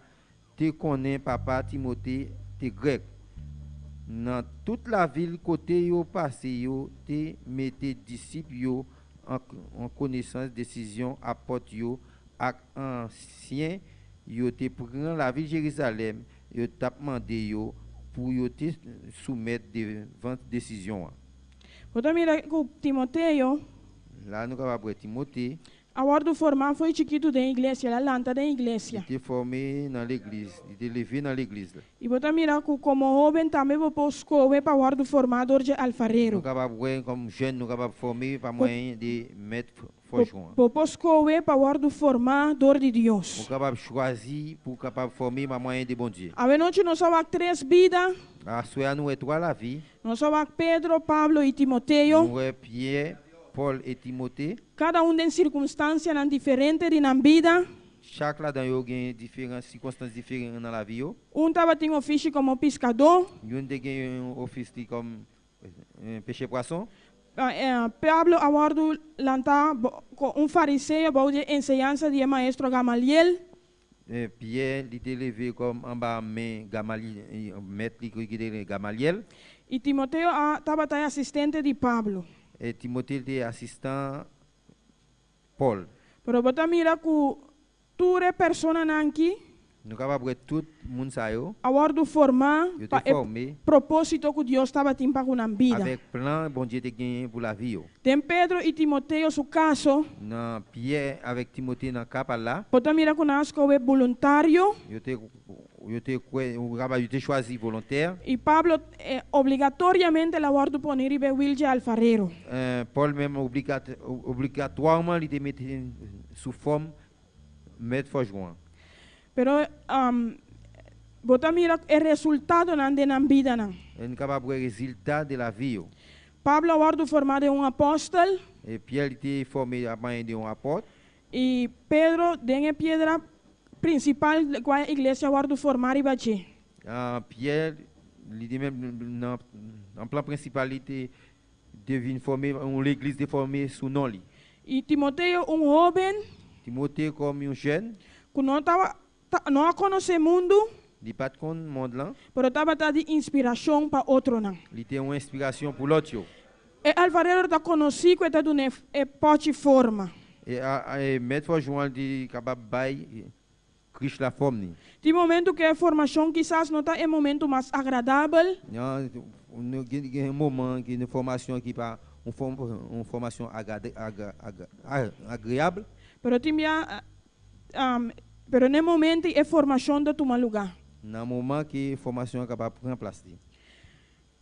te konnen papa Timote te Grèk. Nan tout lavil kote yo pase, yo te mete disip yo an, an konesans desizyon apòt yo ak ansyen yo te pran lavil Jerizalèm, yo t ap mande yo pou yo te soumèt devan desizyon an. Bòt a mira ku Timoteyo. La nou kapab wè Timote. A wòrdu formá foi chikitu den iglesia, el alanta den iglesia. Li te fòme nan legliz, li te leve nan legliz la. I bòt a mira ku komo hoben tambe bo pos kowe pa wòrdu formá dor dje alfarero. Nou kapab wè kòm jèn, nou kapab fòme pa mwayen de mèt fòjman. Bo pos kowe pa wòrdu formá dor di Dios. Ou kapab chwazi pou kapab fòme pa mwayen de Bondye. Awe nochi nos a wak tres bida. Aswè a nou wè twa lavi. Nos a wak Pedro, Pablo i Timoteyo. Nou wè Pyè, Pòl e Timote. Kada un den sirkunstansianan diferente di nan bida. Chak ladan yo gen diferan sikonstans diferan nan lavi yo. Un tabatin ofishi komo piskado. Youn te gen yon ofis li kòm pechè pwason. Pablo a wòrdu lanta un fariseyo bou dje enseyansa di e maestro Gamaliel. Pyè li te leve kòm anba men mèt li ki te rele Gamalyèl. I Timoteyo a tabata e asistente di Pablo. E Timote te asistan Pòl. Pero bo ta mira ku tur e personanan ki. Nou kapab wè tout moun sa yo. A wòrdu formá pa e propósito ku Dios tabatin pa ku nan bida. Avèk plan Bondye te genyen pou lavi yo. Den Pedro i Timoteyo su kaso. Nan Pyè avèk Timote nan ka pa l la. Bo ta mira ku nan asko e buluntario. Yo te yo te kwè ou kapab yo te chwazi volontè. I Pablo obligatoriamente la wòrdu poni riba e wil dje alfarero. Pòl menm obligatwèman li te mete sou fòm mèt fòjman. Pero bo ta mira e resultadonan de nan bidanan. E nou kapab wè rezilta de lavi yo. Pablo a wòrdu formá de un apòstol. E Pyè li te fòme a mwayen de yon apòt. I Pedro den e piedra prinsipal kwa iglesia a wòrdu formá riba dje. Pyè li te menm nan plan prensipal li te te vin fòme yon legliz te fòme sou non li. I Timoteyo un hoben. Timote kòm yon jèn. Ku no ta no a konose mundu. Li pa t konn mond lan. Pero tabata di inspirashon pa otronan. Li te yon enspirasyon pou lòt yo. E alfarero ta konosi ku e ta duna e pòchi forma. E mèt fòjman li te kapab bay krich la fòm ni. Ti momentu ke e formashon kisas no ta e momentu mas agradabel. Nou gen gen moman ki nan fòmasyon ki pa yon fòmasyon agreyab. Pero tin bia pero nan e momenti e formashon ta tuma luga. Nan moman ki fòmasyon an kapab pran plas li.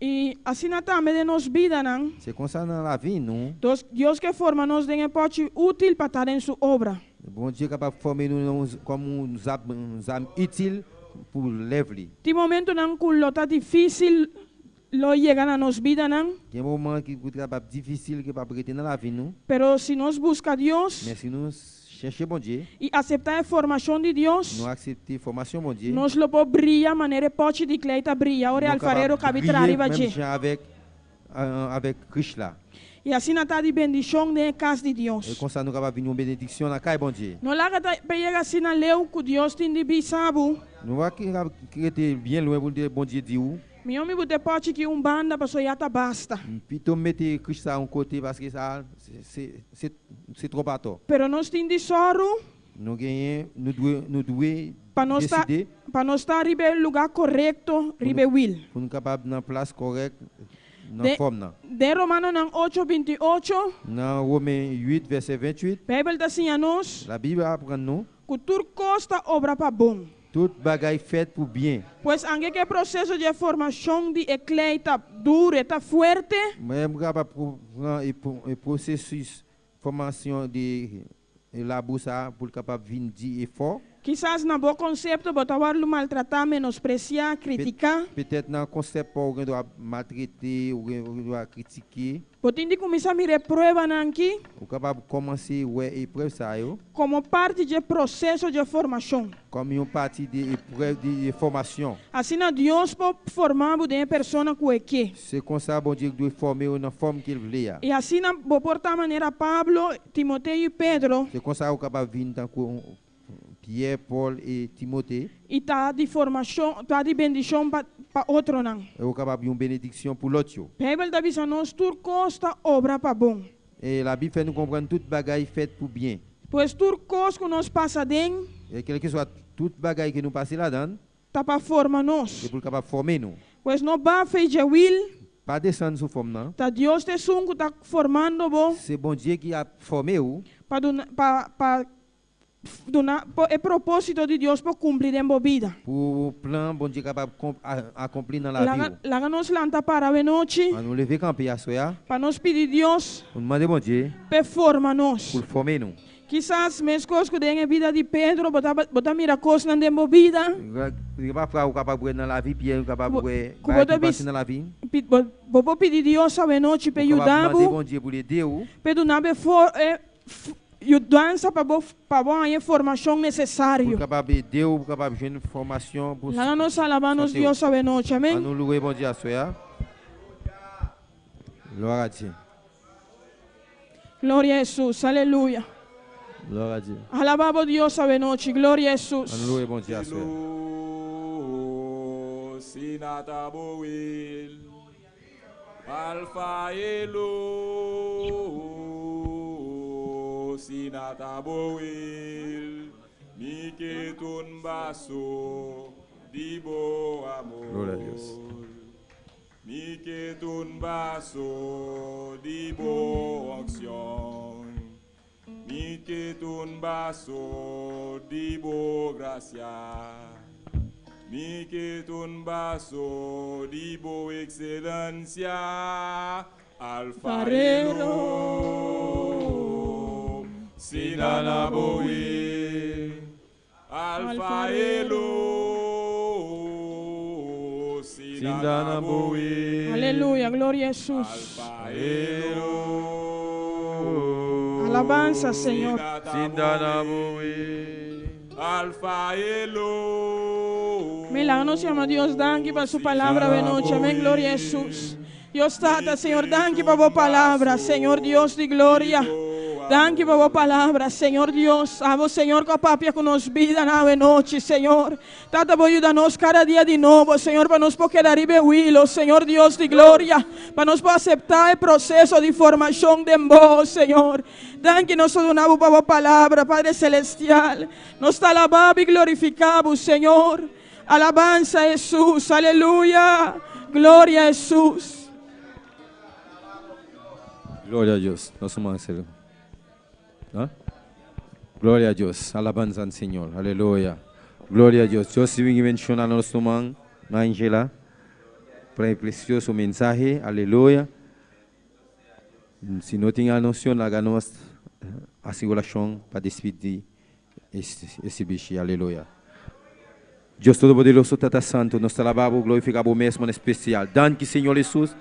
I asina tambe den nos bidanan. Se konsa nan lavi nou. Dios ke forma nos den e pòchi util pa ta den su obra. Bondye kapab fòme nou kòm yon zam itil pou lèv li. Ti momentunan ku lo ta difisil lo yega nan nos bidanan. Gen moman ki pou kapab difisil ki pap rete nan lavi nou. Pero si nos buska Dios. Men si nou chèche Bondye. I asepta e formashon di Dios. Nou aksepte fòmasyon Bondye. Nos lo po briya manera e pòchi di klè ta briya ora e alfarero kabi tra riba dje. Menm jan avèk avèk krich la. I asina ta di bendishon den e kas di Dios. E konsa nou kapab vin yon benediksyon nan kay Bondye. No laga ta pe yega asina leu ku Dios tin di bi sabu. Nou pa ki rete byen lwen pou Bondye di ou. Miyon mi bute pòchi ki un banda paso ya ta basta. Pito mete krich sa yon kote paske sa se se se twòp atò. Pero nos tin di soru. Nou genyen nou dwe nou dwe deside. Pa nos ta riba e luga korekto riba e wil. Pou nou kapab nan plas kòrèk nan fòm nan. Den Romanonan ocho ventiocho. Nan Women uit vèsè venntuit. Baibel ta sinya nos. Labib aprann nou. Ku tur kos ta obra pa bon. Tout bagay fèt pou byen. Pues, aunque que proceso de formación de Eclei ta duro, ta fuerte, Mwen, m kapab pou- pran e, pwo- e pwosesis fòmasyon de e labou sa a pou l kapab vin di e fò. Quizás na bo concepto bo ta wè l maltrata, menospresiá, kritika. Petèt nan konsèp pa w, ou gen dwa maltrete, ou gen ou gen dwa kritike. Bo tin di kumisa mire prueba nan ki Ou kapab kòmanse wè eprèv sa yo como parte de proceso de formación. Kòm yon pati de eprèv de, de fòmasyon. Asina Dios por forma bo den persona ku e ke. Se konsa Bondye dwe fòme w nan fòm ke l vle a. E asina bo por ta manera Pablo, Timoteo i Pedro. Se konsa ou kapab vin tankou Pyè, Pòl e Timote. I ta di formación, ta di bendisyon pa, pa otronan. E ou kapab yon benediksyon pou lòt yo. Bibel ta bisa nos tur kos ta obra pa bon. E Labib fè nou konprann tout bagay fèt pou byen. Pues tur kos ku nos pasa den E kèlkeswa tout bagay ke nou pase ladan l, ta pa forma nos. Se pou l kapab fòme nou. Pues no baja y de wil. Pa desann sou fòm nan. Ta Dios te sun ku ta formando bo. Se Bondye ki ap fòme w. Pa duna, pa, pa duna, po, e propósito de Dios por cumplir en bo vida. Pou plan Bondye kapab konp- a- akonpli nan lavi w. Laga, laga nos lanta para awe nochi. Ann nou leve kanpe aswè a. Pa nos pidi Dios. Pou n mande Bondye. Pe forma nos. Pou l fòme nou. Quizás mes kos ku den e vida di Pedro, bo ta, bo ta mira kos nan den bo vida. Gen pafwa ou kapab wè nan lavi Pyè, ou kapab wè bagay ki pase nan lavi. Pi- bo, bo por pidi Dios awe nochi pe yuda bo. Ou kapab mande Bondye pou l ede w. Pe duna bo for, e, f- yudansa pa bo, pa bo anyen formasyon nesesario. Pou l kapab ede w, pou w kapab jwenn fòmasyon pou sante w. Laga nos alaba nos Dios awe nochi, amén. Ann nou louwe Bondye aswè a. Glwa a Dye. Gloria a Jesus, aleluya. Glwa a Dye. Alaba bo Dios awe nochi, gloria a Jesus. Ann louwe Bondye aswè. Sinata bowil, alfa elo, sinata bowil, mi ke tun baso, di bo amor. Gloria a Dios. Mi ke tun baso di bo onksyon. Mi ke tun baso di bo grasya. Mi ke tun baso di bo ekselansya. Alfarero, sinanabori. Alfa elo, sinana bowi. Aleluya, gloria a Jesus. Alfa elo. Alabanza, Señor. Sinana bowi. Alfa elo. Mira, nos llama Dios, danki pa su palabra, buenas noches, amén, gloria a Jesús. Dios Tata, Señor, danki pa bo palabra, Señor Dios di gloria. Danki pa bo palabra, Señor Dios. Abo, Señor, ko papia ku nos bida na awe nochi, Señor. Tata, bo yuda nos kada dia di novo, Señor, pa nos po keda riba e wilo, Señor Dios di gloria. Pa nos po asepta e proseso di formasion den bo, Señor. Danki nos ta duna bo pa bo palabra, Padre Celestial. Nos ta alaba bo i glorifika bo, Señor. Alabanza a Jesús, aleluya. Gloria a Jesús. Gloria a Dios. Nos vamos a hacer. ¿Ah? Gloria a Dios. Alabanza al Señor. Aleluya. Gloria a Dios. Dios sigue mencionando a nuestro hermano Angela. Precioso mensaje. Aleluya. Si no tiene anuncio, háganos aseguración para despedir este, este bichi. Aleluya. Dios Todopoderoso, Tata Santo, nos ta alaba bo, glorifika bo, mès mon espesyal. Danki, Señor Jesús.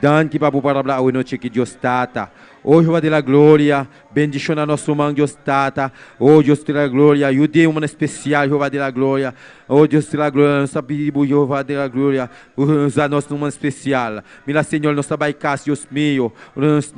Danki pa bo palabra awe nochi ki Dios Tata. Oh Jehová de la gloria, bendisyona nos tu man, Dios Tata. Oh Dios de la gloria, yude mon espesyal, Jehová de la gloria. Oh Dios de la gloria, nos ta pidi bo, Jehová de la gloria. Usa nos tu man espesyal. Mira, Señor, nos ta bay kas, Dios mío. Nos